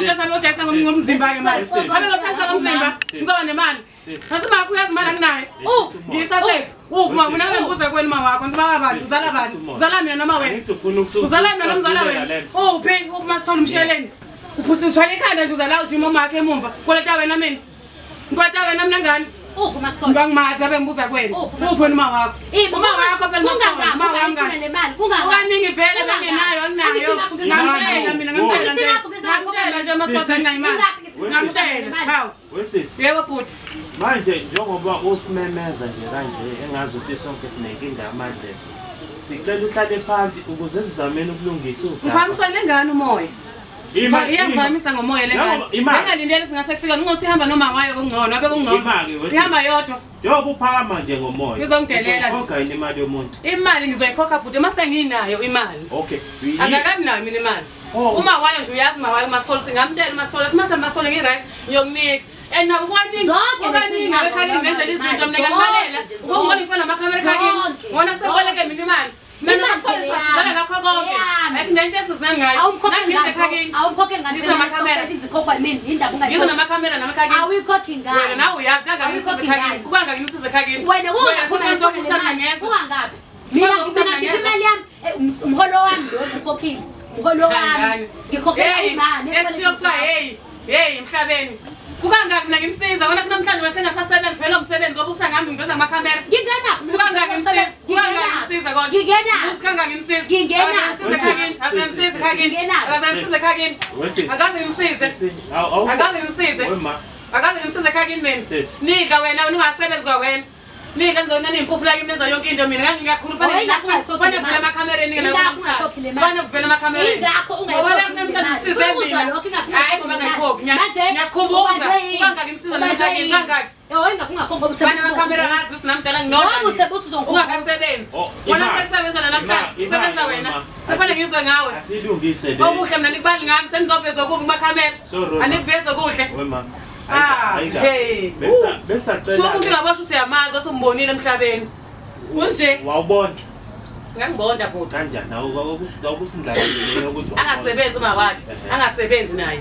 Speaker 3: Ngomzimba ke manje. Abe ngothatha ngomzimba, ngizoba nemali. Ngathi makho uyazi imali anginayo.
Speaker 2: Uphi?
Speaker 3: Ngisasephi? Uphi ma mina ngibuza kuwena uma wakho, noma bani, uzala bani? Uzala mina noma wena?
Speaker 1: Angithi ufuna ukuthi
Speaker 3: Uzala mina noma uzala wena? Uphi? Uphi Masolo umsheleni? Uphusiswa uthwala ikhanda nje uzala ushiya umama wakhe emumva. Kweleta wena mina. Ngikweleta wena mina ngani?
Speaker 2: Uphi uMasolo?
Speaker 3: Ngibangimazi abe ngibuza kuwena.
Speaker 2: Uphi uMasolo?
Speaker 3: Uphi wena uma wakho?
Speaker 2: Ima,
Speaker 3: Uma wakho phela Masolo,
Speaker 2: kungangaphi
Speaker 3: uma wakho
Speaker 2: ungayifuna
Speaker 3: ngani?
Speaker 2: le mali? Kungangaphi?
Speaker 3: Ukaningi vele bengenayo anginayo. Ngamtshela mina ngamtshela nje. Ngamtshela nje Masolo anginayo imali. Ngamtshela. Hawu.
Speaker 1: Wesisi.
Speaker 3: Yebo bhuti.
Speaker 1: Manje njengoba usimemeza nje kanje engazi ukuthi sonke sinenkinga yamadlebe. Sicela uhlale phansi ukuze sizameni ukulungisa udaba.
Speaker 3: Ngiphakamiswa lengane umoya. Iyangiphakamisa ngomoya lengane.
Speaker 1: Njengoba- imali.
Speaker 3: Bengalindele singase kufika ncosi ihamba noma wayo kungcono, abe kungcono.
Speaker 1: Imali, wesisi.
Speaker 3: Ihamba yodwa.
Speaker 1: Njengoba uphakama nje ngomoya.
Speaker 3: Ngizongidelela nje.
Speaker 1: Uzokhokha yini imali yomuntu?
Speaker 3: Imali ngizoyikhokha bhuti uma senginayo imali.
Speaker 1: Okay.
Speaker 3: Angakabi nayo mina imali.
Speaker 1: Oh.
Speaker 3: Uma wayo nje uyazi uma wayo uMasolo singamtshela uMasolo simase Masolo ngi-right ngiyokunika. And nabo kwaningi
Speaker 2: Zonke
Speaker 3: kwaningi
Speaker 2: lezinyanga
Speaker 3: ekhaleni ngenzela izinto mina
Speaker 2: zonke
Speaker 3: ngiyakubalela.
Speaker 2: nje,
Speaker 3: Ukungibona ngifuna namakhamera ekhakini.
Speaker 2: Zonke.
Speaker 3: Ngona seboleke mina imali. Mina
Speaker 2: Imali
Speaker 3: noMasolo
Speaker 2: yami.
Speaker 3: sasizana ngakho konke. Angithi nento esizeni ngayo.
Speaker 2: Awumkhokheli
Speaker 3: Nami
Speaker 2: ngani?
Speaker 3: ngisekhakeni.
Speaker 2: Awumkhokheli ngani?
Speaker 3: Ngize namakhamera.
Speaker 2: Izikhokhwa yimina, indaba
Speaker 3: Ngize
Speaker 2: ungayikhokhi.
Speaker 3: namakhamera namakakeni.
Speaker 2: Awuyikhokhi ngani?
Speaker 3: Wena nawe uyazi kangaka
Speaker 2: Awuyikhokhi
Speaker 3: ngisize ekhakeni.
Speaker 2: ngani?
Speaker 3: Kukangaka ngisize ekhakeni.
Speaker 2: Wena ungaphuma
Speaker 3: Wena
Speaker 2: ngifuna le
Speaker 3: sifuna
Speaker 2: mali.
Speaker 3: ngeza.
Speaker 2: Ungangaphi? Mina
Speaker 3: Sifuna
Speaker 2: mina ngikhipha
Speaker 3: ngeza.
Speaker 2: imali yami, umholo wami lo ngikhokhile. Umholo wami. Ngikhokhela imali.
Speaker 3: Ekushilo kuthiwa hey, hey emhlabeni. Kukangaki mina ngimsiza wena namhlanje wena sengasasebenzi phela umsebenzi obusa ngami ngiveza ngamakhamera.
Speaker 2: Ngingenaphi?
Speaker 3: Kukangaki ngimsiza? Kukangaki ngimsiza kodwa?
Speaker 2: Ngingenaphi?
Speaker 3: Ubusa kangaki ngimsiza?
Speaker 2: Ngingenaphi?
Speaker 3: Akaze ngimsize ekhakeni, akaze ngimsize ekhakeni.
Speaker 2: Ngingenaphi?
Speaker 3: Akaze ngimsize ekhakeni.
Speaker 1: Wesisi.
Speaker 3: Akaze ngimsize. Akaze ngimsize.
Speaker 1: Wema.
Speaker 3: Akaze ngimsize ekhakeni mina.
Speaker 1: Sisi.
Speaker 3: Nika wena wena ungasebenzi kwawena. Nika ngizona niyimpuphu la kimi nenza yonke into mina ngangingakhulu
Speaker 2: Oh,
Speaker 3: fanele
Speaker 2: ingakho ungayikhokhi
Speaker 3: fanele
Speaker 2: le
Speaker 3: kuvela
Speaker 2: mali.
Speaker 3: emakhamereni ke
Speaker 2: Ingakho
Speaker 3: namhlanje.
Speaker 2: ungayikhokhi le mali.
Speaker 3: Fanele kuvela emakhamereni.
Speaker 2: Ingakho
Speaker 3: Ngoba
Speaker 2: ungayikhokhi le
Speaker 3: namhlanje
Speaker 2: mali.
Speaker 3: ngisize
Speaker 2: Ukuzwa
Speaker 3: mina.
Speaker 2: lokho, ingakho
Speaker 3: Hayi ngoba
Speaker 2: ungayikhokhi le mali.
Speaker 3: ngayikhokhi.
Speaker 2: Manje,
Speaker 3: Ngiyakukhumbuza.
Speaker 2: ubanjwe yini?
Speaker 3: Kukangaki ngisiza
Speaker 2: Ubanjwe
Speaker 3: namhlanje
Speaker 2: yini?
Speaker 3: kangaki.
Speaker 2: Yho, ingakho ungakhokhi ngoba uthe
Speaker 3: Bana amakhamera azi ukuthi namdala nginodwa.
Speaker 2: Ngoba uthe buthi uzongikhumbuza.
Speaker 3: Ungakasebenzi.
Speaker 1: Oh,
Speaker 3: Wena
Speaker 1: imali.
Speaker 3: sekusebenza namhlanje.
Speaker 1: Imali,
Speaker 3: Sebenza
Speaker 1: imali,
Speaker 3: wena.
Speaker 1: ma.
Speaker 3: Sefanele ngizwe ngawe.
Speaker 1: Asilungise le.
Speaker 3: Okuhle mina nikubali ngami senizoveza okubi kumakhamera.
Speaker 1: Sorry, ma.
Speaker 3: Anikuveze okuhle.
Speaker 1: Wema.
Speaker 3: Ah, hey.
Speaker 1: Besa
Speaker 3: So
Speaker 1: besacela.
Speaker 3: umuntu ngaboshwa usuyamazi osumbonile emhlabeni. Kunje
Speaker 1: Wawubona
Speaker 3: ngangibonda bhuti.
Speaker 1: kanjani? Awukusindlalile ukuthi wawubona.
Speaker 3: Angasebenzi uma wakhe, angasebenzi naye.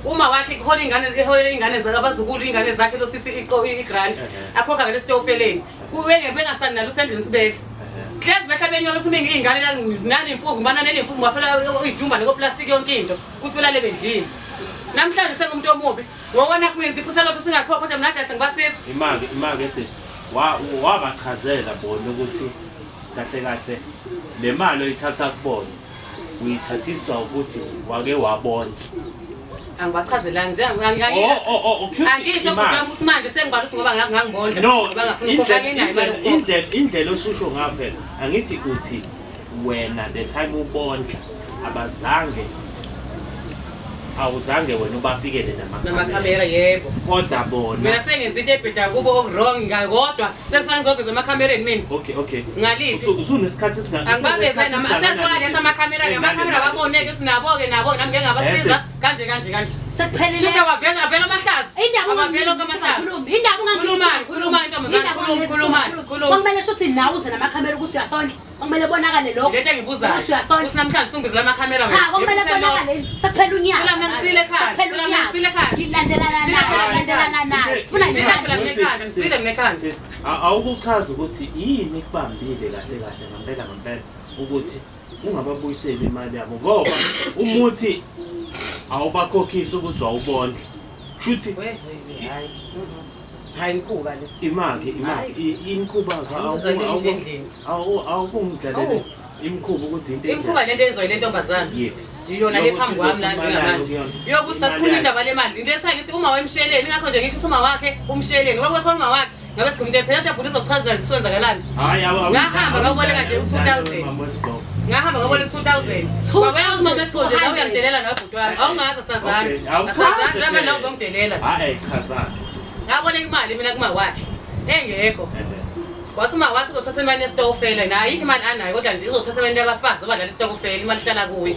Speaker 3: Uma wakhe kuhola ingane eholela ingane zakhe abazukulu ingane zakhe lo sisi iqo igrant akhokha ngale sitofeleni. Kube bengasani nalo usendlini sibedle. Hlezi behla benyoka sumingi iy'ngane la nani impungu bananele impungu bafela ijumba nekoplastic yonke into kuthi belale bendlini. Namhlanje sengumuntu omubi ngowona kuyenza iphutha lotho singakhokha kodwa mina kade sengibasiza.
Speaker 1: Imake imake sisi. Wa wabachazela bona ukuthi kahle kahle le mali oyithatha kubona uyithathiswa ukuthi wake wabona.
Speaker 3: Angibachazelanga nje
Speaker 1: Oh oh oh kusho ukuthi
Speaker 3: angisho
Speaker 1: imali.
Speaker 3: bhuti wami ukuthi manje sengibala ukuthi ngoba ngangibondla
Speaker 1: No,
Speaker 3: ngoba ngafuna ukukhokha nginayo imali yokukhokha.
Speaker 1: indlela osusho ngayo phela angithi uthi wena the time ubondla abazange awuzange wena ubafikele namakhamera
Speaker 3: Namakhamera yebo.
Speaker 1: kodwa bona
Speaker 3: Mina sengenza into ebhedayo kubo oku-wrong kodwa sesifanele ngizoveza emakhamereni mina.
Speaker 1: okay okay
Speaker 3: Ngaliphi?
Speaker 1: Usunesikhathi esinga
Speaker 3: Angibaveze sesiwaletha amakhamera amakhamera baboneke sinabo-ke nabo nami ngeke ngabasiza kanje kanje kanje.
Speaker 2: Sekuphelele.
Speaker 3: Shuthi awavela avela amahlazi.
Speaker 2: Indaba
Speaker 3: Awavela onke amahlazi.
Speaker 2: ungakhulumi. Indaba
Speaker 3: Khulumani, khulumani ntombazane, khuluma, khulumani, khuluma.
Speaker 2: Kwakumele shuthi nawe uze namakhamera ukuthi uyasondla. Kwakumele bonakale lokho.
Speaker 3: Lento engibuzayo.
Speaker 2: Ukuthi uyasondla.
Speaker 3: Ukuthi namhlanje usungizela amakhamera
Speaker 2: Cha, kwakumele
Speaker 3: Yebo, uselokho.
Speaker 2: bonakale. Sekuphela unyaka.
Speaker 3: Phela mina ngisile ekhaya.
Speaker 2: Sekuphela
Speaker 3: Phela mina
Speaker 2: unyaka.
Speaker 3: ngisile ekhaya.
Speaker 2: Ngilandelana
Speaker 3: Sile
Speaker 2: nayo,
Speaker 3: phela mina
Speaker 2: silandelana nayo. Sifuna
Speaker 3: Sile
Speaker 2: imali.
Speaker 3: phela mina ekhaya, sile mina ekhaya.
Speaker 1: Awukuchaza ukuthi yini ekubambile kahle kahle ngempela ngempela ukuthi ungababuyiseli imali yabo ngoba umuthi awubakhokhisi ukuthi wawubondla kushuthi
Speaker 3: We, we, we, hayi. Hayi imkhuba le.
Speaker 1: imake imake imkhuba
Speaker 3: Hayi, umntu endlini.
Speaker 1: awukungidlalele
Speaker 3: Awu.
Speaker 1: imkhuba ukuthi into
Speaker 3: Imkhuba lento enziwa yile ntombazane.
Speaker 1: yephi
Speaker 3: Iyona le phambi kwami la njengamanje. Yokuthi sasikhuluma indaba le mali. Into esayithi uma wemsheleni ingakho nje ngisho ukuthi uma wakhe umsheleni. Kwakukhona uma wakhe ngabe sikhuluma into phela bhuti uzokuchazela nje kwenzakalani.
Speaker 1: hayi
Speaker 3: Ngahamba ngaboleka nje u-2000. Ngahamba ngaboleka u-2000. Kwabona ukuthi mama esikhonje la uyangidelela nawe bhuti wami. Awungazi asazani.
Speaker 1: Okay, awuchaze
Speaker 3: Asazani njengoba
Speaker 1: phela.
Speaker 3: nawe uzongidelela nje.
Speaker 1: hayi chaza
Speaker 3: Ngaboleka imali mina kuma wakhe. Engekho. Wathi uma wakhe uzothatha imali yesitokofela naye ayikho imali anayo kodwa nje uzothatha imali yabafazi obadlala isitokofela imali ihlala kuye.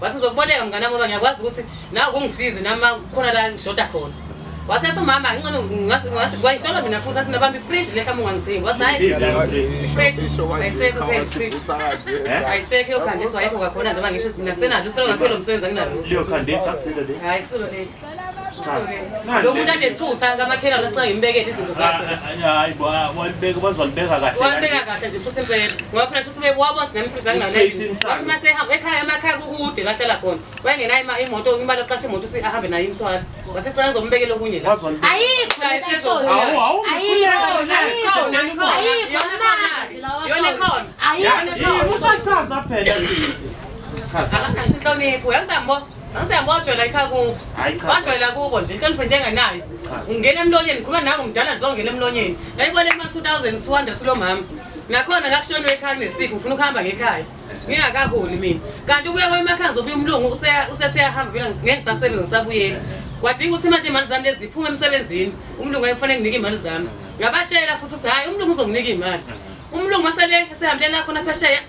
Speaker 3: Wathi ngizokuboleka mngane wami ngoba ngiyakwazi ukuthi nawe kungisize nami khona la ngishoda khona. Wasethi umama ngcono ngathi kwayisholo mina futhi athi nabamba ifriji le mhlawumbe ungangithengi. Wathi hayi Ayisekho phela fridge. Ayisekho iyokhandiswa ayikho kakhona njengoba ngisho ukuthi mina senalo usolo ngaphela umsebenzi anginalutho.
Speaker 1: liyokhandisa akusilo le
Speaker 3: Hayi kusilo leli.
Speaker 1: Cha.
Speaker 3: Kusilo leli. Lo muntu ade thutha kamakhelwane asicela ngimbekele izinto zakhe.
Speaker 1: Hayi bo walibeka bazolibeka kahle
Speaker 3: Walibeka kahle nje futhi impela. Ngoba phela shuthi wabona nami ifriji anginalo.
Speaker 1: I-space inside.
Speaker 3: Wathi mase ehamba ekhaya emakhaya kukude la hlala khona. Wayengenayo imoto imali yokuqasha imoto ukuthi ahambe nayo imthwalo. Wasecela ngizombekela okunye la.
Speaker 1: Wazolibeka
Speaker 2: Ayikho
Speaker 3: Hayi,
Speaker 2: lento ayishoyo.
Speaker 3: sezobuya.
Speaker 1: Awu, awu,
Speaker 2: Ayikho.
Speaker 3: Khona, khona, khona.
Speaker 2: Ayikho
Speaker 3: Yona
Speaker 2: amanga nje lawa
Speaker 3: Yona
Speaker 2: ashoyo.
Speaker 3: khona.
Speaker 2: Ayikho.
Speaker 3: Yona khona.
Speaker 1: Usachaza phela sisi. Chaza.
Speaker 3: Akangisho inhlonipho. Uyangisambo. Angisiyambo wajwayela ekhaya kubo.
Speaker 1: Hayi cha.
Speaker 3: Wajwayela kubo nje inhlonipho into engenayo.
Speaker 1: Chaza.
Speaker 3: Ungena emlonyeni ngikhuluma nawe ngumdala nje uzongena emlonyeni. Ngayibona imali 2200 silo mama. Nakhona ngakushoniwe ekhaya kunesifo ngifuna ukuhamba ngekhaya. Ngingakaholi mina. Kanti ubuya kwami emakhaya ngizobuya umlungu usesiyahamba vele ngeke ngisasebenza ngisabuyela. Kwadinga ukuthi manje imali zami lezi ziphume emsebenzini. Umlungu wayefanele nginike imali zami. Ngabatshela futhi ukuthi hayi umlungu uzonginika imali. Umlungu masele esehambelela khona phesheya.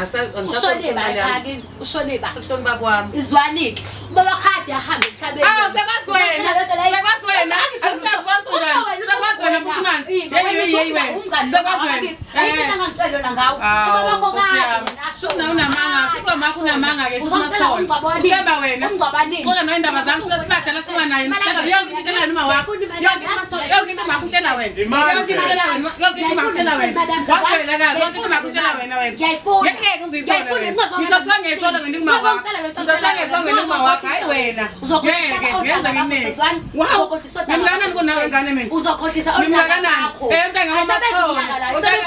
Speaker 2: Ushone ba ekhaya kini? Ushone ba?
Speaker 3: Kushona ubaba wami.
Speaker 2: Izwani-ke. Ubaba khadi ahambe emhlabeni.
Speaker 3: Awu sekwazi wena. Sekwazi wena. Akusazi wathi njani. Sekwazi wena futhi manje. Yeyi yeyi wena. Sekwazi wena.
Speaker 2: Ayikho into angangitshela yona ngawe. Ubaba wakho kade ashona.
Speaker 3: Una unamanga, kusho makho unamanga ke sho masona. Useba wena.
Speaker 2: Umngcwabanini.
Speaker 3: Xoxa nawe indaba zami sesibadala singanayo. Ngitshela yonke into itshela noma wakho. Yonke into maso, yonke into makho utshela wena. Yonke into utshela wena. Yonke into makho utshela wena. Wajwayela kabi yonke into makho utshela wena wena.
Speaker 2: Ngiyayifuna.
Speaker 3: Ngeke uzuyithola wena. Ngisho sangeyithola wena kuma wakho. Ngisho sangeyithola wena kuma wakho. Hayi wena. Ngeke ngenza nginike. Wow. Ngimngakanani kunawe ngane mina?
Speaker 2: Uzokhohlisa
Speaker 3: Ngimngakanani? Eh umntanga wamasona.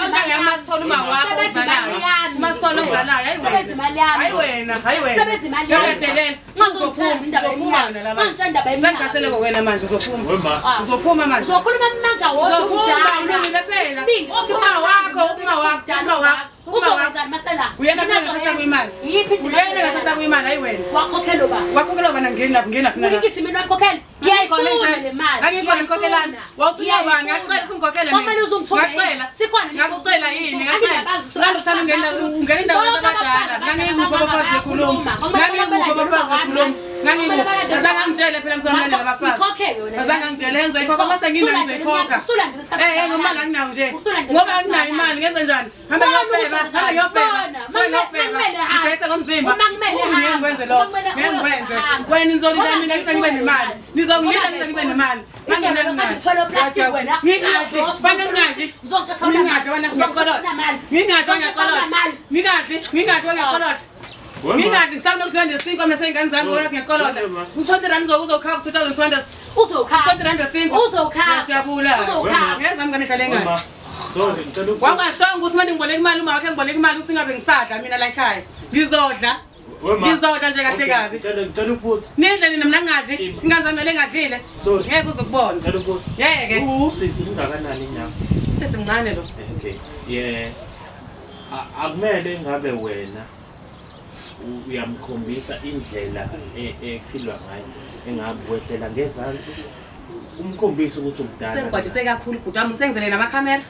Speaker 3: Umntanga yamasona uma wakho uzalayo. Umasona uzalayo. Hayi wena.
Speaker 2: Sebenza imali yami.
Speaker 3: Hayi wena, hayi wena.
Speaker 2: Sebenza imali yami.
Speaker 3: Uyadelela.
Speaker 2: Ungazongitshela indaba
Speaker 3: Uzophuma
Speaker 2: yeminyaka.
Speaker 3: wena laba.
Speaker 2: Ungangitshela indaba yeminyaka.
Speaker 3: Sengikhathele wena manje uzophuma.
Speaker 1: Wema.
Speaker 3: Uzophuma manje.
Speaker 2: Uzokhuluma amanga wodwa
Speaker 3: Uzophuma
Speaker 2: umdala.
Speaker 3: ulungile phela.
Speaker 2: Isibindi
Speaker 3: Uthi uma wakho, uma wakho, uma wakho, uma wakho.
Speaker 2: Uzokwenzani masela?
Speaker 3: Uyena phela ngasasa kuyimali.
Speaker 2: Yiphi indima
Speaker 3: Uyena ngasasa kuyimali hayi wena.
Speaker 2: Wakhokhela uba.
Speaker 3: Wakhokhela wena ngena lapho ngena lapho.
Speaker 2: Unikise mina wakhokhela. Ngiyayifuna le mali.
Speaker 3: Angikhona ngikhokhelani. Wawusunyabani ngacela usungikhokhele mina.
Speaker 2: Kwamele uzungithole.
Speaker 3: Ngacela.
Speaker 2: Sikhona
Speaker 3: Ngakucela yini? Ngacela. Ngalokuthanda ungena ungena endaweni abadala. Ngangikuphi abafazi bekhuluma. Ngangikuphi abafazi bekhuluma. Ngangikuphi. Azange angitshele phela ngisamlandela abafazi.
Speaker 2: Ngikhokhele wena.
Speaker 3: Azange angitshele ngizoyikhokha mase nginayo ngizoyikhokha.
Speaker 2: Usulandela isikhathi.
Speaker 3: Eh eh ngoba anginayo nje.
Speaker 2: Usulandela
Speaker 3: Ngoba
Speaker 2: isikhathi
Speaker 3: anginayo imali ngenze njani? Hamba
Speaker 2: Bona
Speaker 3: ngiyofeba,
Speaker 2: uzokwenza
Speaker 3: hamba ngiyofeba.
Speaker 2: Bona,
Speaker 3: Hamba ngiyofeba.
Speaker 2: makumele hambe.
Speaker 3: Ngidayisa ngomzimba.
Speaker 2: Uma kumele
Speaker 3: Ngeke
Speaker 2: hambe.
Speaker 3: ngikwenze lokho.
Speaker 2: Uma kumele
Speaker 3: Ngeke ngikwenze.
Speaker 2: uhambe.
Speaker 3: Wena nizolinda
Speaker 2: Ngoba
Speaker 3: mina ngize ngibe nemali. Nizongilinda ngize ngibe nemali.
Speaker 2: Izolo kade uthwele uplastic wena.
Speaker 3: Ngingadli, bana ngingadli.
Speaker 2: Uzongithatha
Speaker 3: Ngingadli wena ngiyakolota. Ngingadli wena ngiyakolota. Ngingadli, ngingadli wena ngiyakolota. Ngingadli ngisafuna ukudla nesinkwa mase ingane zami wena ngiyakolota. U20 rand uzokhava 2200.
Speaker 2: Uzokhala.
Speaker 3: 20 rand wesinkwa.
Speaker 2: Uzokhala.
Speaker 3: Ngiyajabula.
Speaker 2: Uzokhala.
Speaker 3: Ngeza ngane hlale ngani.
Speaker 1: Wema. Sorry, ngicela ukubuza.
Speaker 3: Wangashonga ukuthi manje ngiboleka imali uma wakhe ngiboleka imali ukuthi ngabe ngisadla mina la ekhaya. Ngizodla.
Speaker 1: Wema.
Speaker 3: Ngizodla nje kahle
Speaker 1: Okay,
Speaker 3: kabi.
Speaker 1: Ngicela ukubuza.
Speaker 3: Nidle nina mina ngingadli.
Speaker 1: Ima.
Speaker 3: Ingane zami le ngadlile.
Speaker 1: Sorry.
Speaker 3: Ngeke uzokubona.
Speaker 1: Ngicela ukubuza.
Speaker 3: Ngeke.
Speaker 1: Usisi ungakanani nyama?
Speaker 3: Sisi mncane lo.
Speaker 1: Okay. Yeah. Akumele ngabe wena uyamkhombisa indlela ephilwa ngayo engabe wehlela ngezansi umkhombise ukuthi umdala.
Speaker 3: Sengigwadise kakhulu bhuti wami usengizele namakhamera.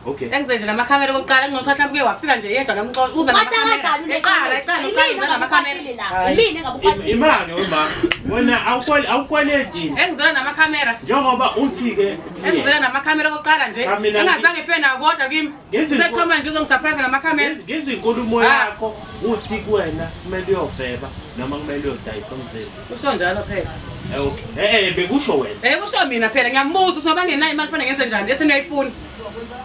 Speaker 1: Okay.
Speaker 3: Engizele nje namakhamera okokuqala ngcono mhlawumbe uke wafika nje yedwa ngamxoxa uza namakhamera. Eqala eqala uqala uza namakhamera. Hayi.
Speaker 2: Yimina engabukwatile.
Speaker 1: Imali wema. Wena awukweleti.
Speaker 3: Engizela namakhamera.
Speaker 1: Njengoba uthi ke
Speaker 3: Engizela namakhamera okokuqala nje.
Speaker 1: Cha, mina
Speaker 3: Engazange ife nawo kodwa kimi. Seqhoma nje uzongisurprise ngamakhamera.
Speaker 1: Ngezinkulumo
Speaker 3: Ah.
Speaker 1: yakho uthi kuwena kumele uyofeba noma kumele uyodayisa umzimba.
Speaker 3: Usho njalo phela.
Speaker 1: Okay. Bekusho wena.
Speaker 3: Eh kusho mina phela ngiyambuza ukuthi ngoba ngenayo imali fanele ngenze njani bese niyayifuna.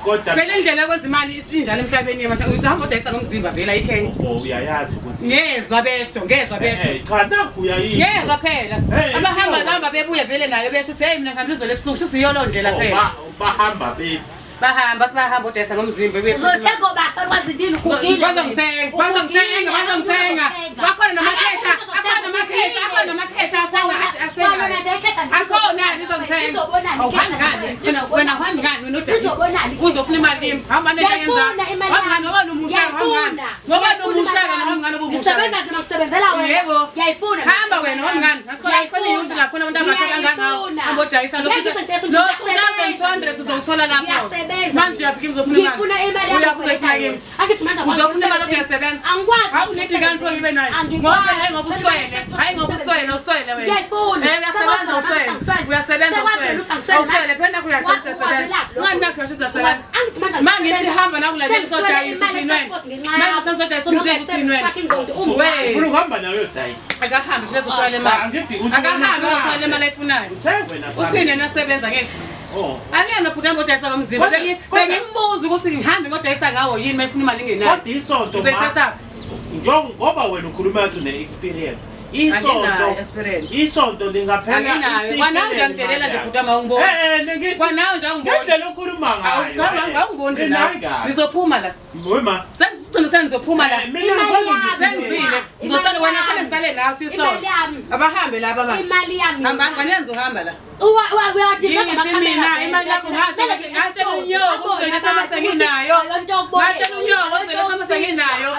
Speaker 1: Kodwa
Speaker 3: Phela indlela yokwenza imali isinjalo emhlabeni yemasha uthi hamba udayisa ngomzimba vele ayikhenye.
Speaker 1: Oh, uyayazi ukuthi
Speaker 3: Ngezwa besho, ngezwa besho.
Speaker 1: Cha nakhu uyayizwa.
Speaker 3: Ngezwa phela.
Speaker 1: Eh,
Speaker 3: Abahamba
Speaker 1: sure.
Speaker 3: bahamba bebuye vele nayo besho ukuthi hey mina ngihamba izolo ebusuku shuthi iyolo ndlela
Speaker 1: Oh,
Speaker 3: phela.
Speaker 1: bahamba baby.
Speaker 3: Bahamba sibahamba udayisa ngomzimba bebuye.
Speaker 2: Uzothenga obasa lwazibini ugugile.
Speaker 3: Bazongithenga, bazongithenga, bazongithenga. Bakhona namakhehla, akhona namakhehla, akhona namakhehla athenga asengayo. Akhona nizongithenga. Awuhambi ngani? Wena uhambi ngani wena udayisa? Uzofuna imali kimi. Hamba nento yenza. Hamba ngani ngoba nomusha hamba ngani? Ngoba nomusha kana hamba ngani obumusha.
Speaker 2: Ngisebenza nzima ngisebenzela wena.
Speaker 3: Yebo.
Speaker 2: Ngiyayifuna.
Speaker 3: Hamba wena hamba ngani? Asikhona sikhona iyonke lapho khona abantu abasha kangangawo. Hamba udayisa lo. Lo 2200 uzowuthola lapho.
Speaker 2: Ngiyasebenza.
Speaker 3: Manje uyaphi kimi uzofuna imali?
Speaker 2: Ngifuna imali yami.
Speaker 3: Uyaphi uzoyifuna kimi?
Speaker 2: Angithi manje
Speaker 3: Uzofuna imali yokuthi uyasebenza.
Speaker 2: Angikwazi.
Speaker 3: Awunethi ngani pho ngibe nayo? Ngoba phela hayi ngoba uswele, hayi ngoba uswele, uswele wena.
Speaker 2: Ngiyayifuna.
Speaker 3: Eh uyasebenza uswele. Uyasebenza uswele. Awuswele phela nakho uyashesha uyasebenza. Ungani nakho uyashesha uyasebenza.
Speaker 2: Angithi manje
Speaker 3: Manje ngithi hamba nakula nje sodayisa usinweni. Manje sesodayisa umzimba usinweni. We.
Speaker 1: Ufuna ukuhamba nayo uyodayisa.
Speaker 3: Akahambi sezoswele
Speaker 1: Cha,
Speaker 3: imali.
Speaker 1: angithi uthi
Speaker 3: Akahambi
Speaker 1: wena
Speaker 3: uzoswele imali ayifunayo.
Speaker 1: Uthe wena sami.
Speaker 3: Uthini nasebenza ngisho.
Speaker 1: Oh.
Speaker 3: Angiyena bhuti hamba odayisa ngomzimba. Bengimbuza ukuthi ngihambe ngodayisa ngawo yini mayifuna imali ingenayo.
Speaker 1: Kodwa isonto ma
Speaker 3: Uzoyithathaphi?
Speaker 1: njengoba wena ukhuluma ngathi une-experience. Isonto
Speaker 3: Anginayo experience.
Speaker 1: Isonto lingaphela
Speaker 3: Anginayo. Kwanawe nje angidelela nje bhuti wami, awungiboni.
Speaker 1: Ngithi
Speaker 3: Kwanawe nje awungiboni.
Speaker 1: ngendlela okhuluma ngayo.
Speaker 3: Awungiboni nje nawe. Ngizophuma la.
Speaker 1: Wema.
Speaker 3: Sengigcina sengizophuma la.
Speaker 1: Mina
Speaker 2: Imali
Speaker 1: ngisazongizile.
Speaker 2: yami.
Speaker 3: Sengizile. Ngizosala wena fanele ngisale nawe sisonke.
Speaker 2: Imali yami.
Speaker 3: Abahambe laba manje.
Speaker 2: Imali yami.
Speaker 3: Hamba ngane ngizohamba la.
Speaker 2: Uyawadisa
Speaker 3: Ngiyisi mina imali yakho ngasho ngatshela unyoko uzogcina sama senginayo. Ngatshela unyoko uzogcina sama senginayo.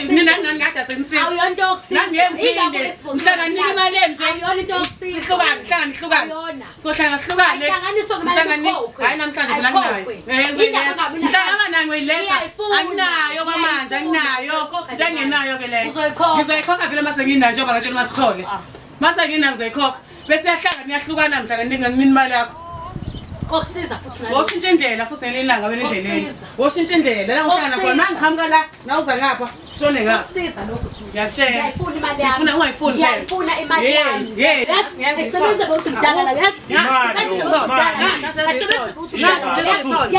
Speaker 3: Mina nani kade senisiza.
Speaker 2: Awuyonto yokusiza.
Speaker 3: Nani Ngeke ngiphinde. Mhlanga nika imali enje.
Speaker 2: Ayiyona into yokusiza.
Speaker 3: Sihlukane, hlangana sihlukane.
Speaker 2: Ayiyona.
Speaker 3: Sohlangana sihlukane.
Speaker 2: Ayihlanganiswe ngemali
Speaker 3: Mhlanga ni-
Speaker 2: ikhokhwe.
Speaker 3: Hayi namhlanje phela anginayo.
Speaker 2: Ayikhokhwe.
Speaker 3: Eh ngizoyiletha.
Speaker 2: Indaba ngabi unayo.
Speaker 3: Mhlanga abanayo ngiyoyiletha.
Speaker 2: Ngiyayifuna.
Speaker 3: Anginayo kwamanje, anginayo.
Speaker 2: Uzoyikhokha
Speaker 3: Into engenayo ke leyo.
Speaker 2: Uzoyikhokha.
Speaker 3: Ngizoyikhokha vele mase nginayo njengoba ngatshela uMaSithole.
Speaker 2: Ah.
Speaker 3: Mase nginayo ngizoyikhokha. Bese yahlangana niyahlukana mhlanga nika nginika imali yakho.
Speaker 2: Kokusiza futhi nalokho.
Speaker 3: Woshintsha indlela futhi ngelinye ilanga wena endleleni.
Speaker 2: Kokusiza.
Speaker 3: Woshintsha indlela la uhlangana khona
Speaker 2: Kokusiza.
Speaker 3: mangiqhamuka la nawuza ngapha shone ngapha.
Speaker 2: Kokusiza lokho sisi.
Speaker 3: Ngiyakutshela.
Speaker 2: Ngiyayifuna imali yami.
Speaker 3: Ngifuna ungayifuni phela.
Speaker 2: Ngiyayifuna imali
Speaker 3: Yey,
Speaker 2: yami.
Speaker 3: yey.
Speaker 2: Yazi,
Speaker 3: Ngiyazithola.
Speaker 2: ayisebenze ukuthi umdala la, yazi?
Speaker 1: Imali,
Speaker 2: Ayisebenze ukuthi umdala la.
Speaker 1: imali.
Speaker 2: Ayisebenze ukuthi umdala la.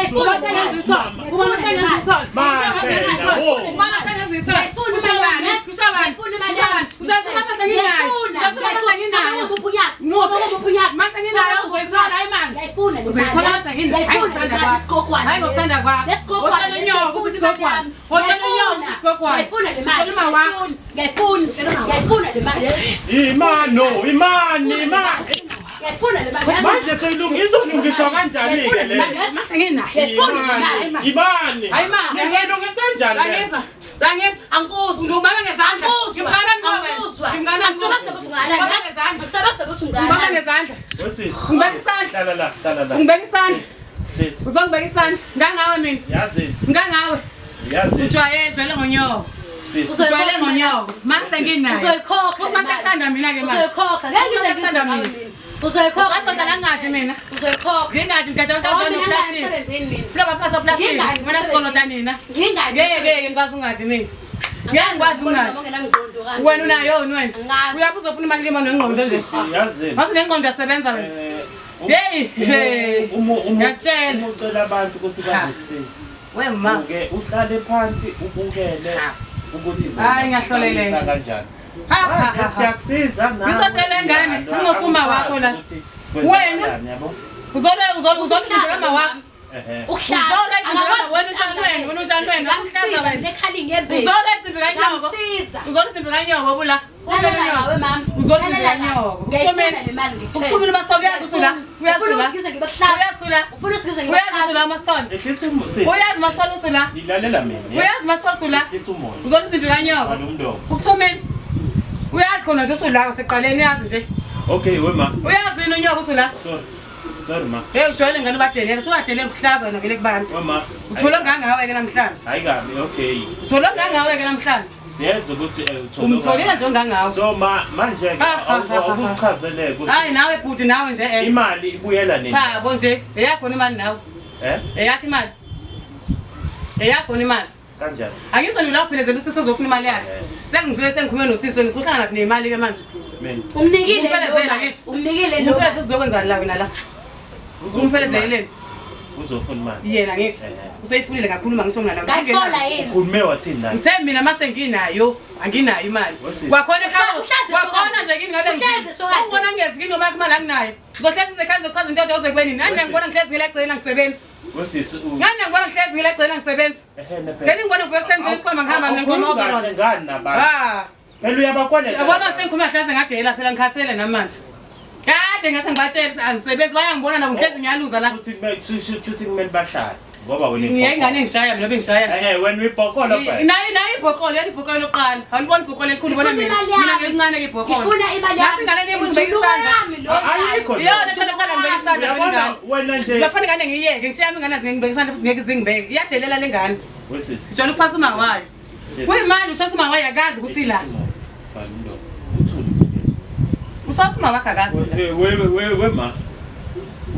Speaker 2: Ngiyayifuna imali.
Speaker 1: Imano, imani, imani. Manje seyilungiswa kanjani ke le? Imani.
Speaker 3: Hayi manje.
Speaker 1: Nizoyilungisa njani le?
Speaker 3: Langizwa, langizwa.
Speaker 2: Angikuzwa.
Speaker 3: Ngibamba ngezandla.
Speaker 2: Angikuzwa.
Speaker 3: Ngimngana nawe.
Speaker 2: Angikuzwa.
Speaker 3: Ngimngana nawe.
Speaker 2: Angisebenzi ukuthi ungakanani.
Speaker 3: Ngibamba ngezandla.
Speaker 2: Angisebenzi ukuthi
Speaker 3: Ngibamba
Speaker 2: ungakanani.
Speaker 3: ngezandla.
Speaker 1: Wesisi.
Speaker 3: Ngibeka isandla.
Speaker 1: Hlala la, hlala la.
Speaker 3: Ungibeka isandla.
Speaker 1: Sisi.
Speaker 3: Uzongibeka isandla. Ngangawe mina.
Speaker 1: Yazi,
Speaker 3: Ngangawe.
Speaker 1: yazi.
Speaker 3: Ujwayele, ujwayele ngonyoko.
Speaker 1: Sisi.
Speaker 3: Ujwayele ngonyoko. Mase nginayo.
Speaker 2: Uzoyikhokha.
Speaker 3: Futhi mase kusanda mina ke manje.
Speaker 2: Uzoyikhokha. Ngeke ngize
Speaker 3: Futhi mase kusanda
Speaker 2: ngizwe ngawe
Speaker 3: mina.
Speaker 2: mina. Uzoyikhokha.
Speaker 3: Uqasodla langathi mina.
Speaker 2: Uzoyikhokha.
Speaker 3: Ngingadi ngigada
Speaker 2: Oh,
Speaker 3: abantu
Speaker 2: mina
Speaker 3: noplastic.
Speaker 2: ngingayi emsebenzini mina.
Speaker 3: Sikabaphatha plastic.
Speaker 2: Ngingadi
Speaker 3: Mina sikolota nina.
Speaker 2: Ngingadi.
Speaker 3: Ngeke ngeke ngikwazi ungadli mina. Ngeke ngikwazi ungadli.
Speaker 2: Ungenangqondo kanje.
Speaker 3: Wena unayo yini wena?
Speaker 2: Angazi.
Speaker 3: Uyaphi uzofuna imali kimi nengqondo nje?
Speaker 1: Yazi.
Speaker 3: Mase nengqondo yasebenza wena.
Speaker 1: Eh,
Speaker 3: Hey, hey. Ngiyakutshela.
Speaker 1: Uma ucela abantu ukuthi bazokusiza.
Speaker 3: We ma.
Speaker 1: Uke uhlale phansi ubukele
Speaker 3: Ha.
Speaker 1: ukuthi
Speaker 3: Hayi, ngiyahloleleka.
Speaker 1: bayisa kanjani.
Speaker 3: Ha ha
Speaker 1: Manje
Speaker 3: ha. ha.
Speaker 1: siyakusiza nawe.
Speaker 3: Ngizocela ingane, ungofa uma wakho la.
Speaker 1: Ukuthi
Speaker 3: Wena?
Speaker 1: kwenzakalani, yabo?
Speaker 3: Uzola uzola uzola izinto kama wakho.
Speaker 1: Ehhe.
Speaker 2: Ukuhlala.
Speaker 3: Uzola izinto kama wena ushani wena, wena ushani wena, ukuhlaza wena.
Speaker 2: Nekhala inyembezi.
Speaker 3: Uzola izinto kanyoko.
Speaker 2: Ngamsiza.
Speaker 3: Uzola izinto kanyoko bula.
Speaker 2: Lalela nawe mama.
Speaker 3: Uzola izinto
Speaker 2: Lalela la.
Speaker 3: kanyoko.
Speaker 2: Ngiyayifuna le mali ngikutshele.
Speaker 3: Ukuthumela umasoli uyazi usula.
Speaker 2: Ufuna
Speaker 3: Uyazula.
Speaker 2: ukusiza ngibe kuhlaza.
Speaker 3: Uyazula.
Speaker 2: Ufuna ukusiza ngibe
Speaker 3: Uyazi
Speaker 2: kuhlaza.
Speaker 3: usula amasoli.
Speaker 1: Ehlisa sisi.
Speaker 3: Uyazi masoli usula.
Speaker 1: Ngilalela mina.
Speaker 3: Uyazi masoli usula.
Speaker 1: Ehlisa umoya.
Speaker 3: Uzola izinto kanyoko.
Speaker 1: Vala umlomo.
Speaker 3: Ukuthumela. Uyazi khona nje usula usekuqaleni uyazi nje.
Speaker 1: Okay, wema.
Speaker 3: Uyazi yini unyoko usula.
Speaker 1: Sorry. Sorry ma.
Speaker 3: Hey ujwayele ngane ubadelela, usubadelela ukuhlaza wena vele kubantu.
Speaker 1: Wema.
Speaker 3: Uthole ngangawe ke namhlanje.
Speaker 1: Hayi kabi, okay.
Speaker 3: Uthole ngangawe ke namhlanje.
Speaker 1: Siyeza ukuthi uthole.
Speaker 3: Umtholile nje ongangawe.
Speaker 1: So ma manje ke
Speaker 3: Ha, ha, ha, ha, ha.
Speaker 1: awukuchazeleke ukuthi
Speaker 3: Hayi nawe bhuti nawe nje eh.
Speaker 1: imali ibuyela nini?
Speaker 3: Cha bo nje, eyakho imali nawe.
Speaker 1: Eh?
Speaker 3: Eyakho imali. Eyakho imali.
Speaker 1: Kanjani?
Speaker 3: Angizwa nje lapho phelezela usisi ozofuna imali yakhe. Sengizile sengikhulume nosisi wena usuhlangana nemali ke manje.
Speaker 1: Mina.
Speaker 2: Umnikile
Speaker 3: Umphelezela
Speaker 2: lo
Speaker 3: ngisho.
Speaker 2: Umnikile lo.
Speaker 3: Umphelezela uzokwenzani la wena la? Umphelezele
Speaker 1: Uzofuna imali.
Speaker 3: yena ngisho.
Speaker 1: Eh.
Speaker 3: Useyifunile kakhulu ngisho mina la.
Speaker 2: Ngayithola yini?
Speaker 1: Ukhulume wathini naye?
Speaker 3: Ngithe mina mase nginayo, anginayo imali.
Speaker 1: Wesisi.
Speaker 3: Kwakhona ekhaya,
Speaker 2: Uhlezi
Speaker 3: kwakhona
Speaker 2: esho
Speaker 3: nje kini ngabe
Speaker 2: Uhlezi esho kanje.
Speaker 3: Ungibona ngezi kini noma imali anginayo. Ngizohlezi ekhaya ngizochaza into yoze kube nini. Nani ngibona ngihlezi ngilegcela ngisebenza.
Speaker 1: Wesisi u
Speaker 3: Ngani ngibona ngihlezi ngilegcela ngisebenza.
Speaker 1: Ehhe nephela.
Speaker 3: Ngani ngibona ngivuka ekuseni ngivula isikhwama ngihamba mina ngigoma overall.
Speaker 1: Ngani nabantu?
Speaker 3: Ah.
Speaker 1: Phela uyabakweleta.
Speaker 3: Yabona sengikhuluma hleze ngadela phela ngikhathele namanje. Kade ngase ngibatshela ukuthi angisebenzi bayangibona nabo ngihlezi ngiyaluza la.
Speaker 1: Futhi kumele futhi kumele bashaye ngoba wena
Speaker 3: Ngiye ingane ngishaya mina bengishaya nje.
Speaker 1: Eh wena uyibhokolo phela.
Speaker 3: Nayi nayi ibhokolo yena ibhokolo lokuqala. Awulibona ibhokolo elikhulu bona
Speaker 2: Ngifuna
Speaker 3: mina.
Speaker 2: imali yami.
Speaker 3: Mina ngelincane ke ibhokolo.
Speaker 2: Ngifuna imali yami.
Speaker 3: Nasi ingane leyami ngibeka
Speaker 2: Ngijuluka
Speaker 3: isandla.
Speaker 2: yami lo.
Speaker 1: Ayikho.
Speaker 3: Iyona ehlala kuqala ngibeka isandla phela
Speaker 1: Uyabona
Speaker 3: ingane.
Speaker 1: wena nje
Speaker 3: Bafana ingane ngiyeke ngishiya ingane ngibeka isandla futhi ngeke zingibeke. Iyadelela le ngane.
Speaker 1: wesisi.
Speaker 3: Ngijwayele ukuphasa uma wayo.
Speaker 1: Sisi.
Speaker 3: Kuyimanje usasa uma wayo akazi ukuthi la.
Speaker 1: Vala umlomo. Uthule.
Speaker 3: Usasa uma wakhe akazi la.
Speaker 1: We we we ma.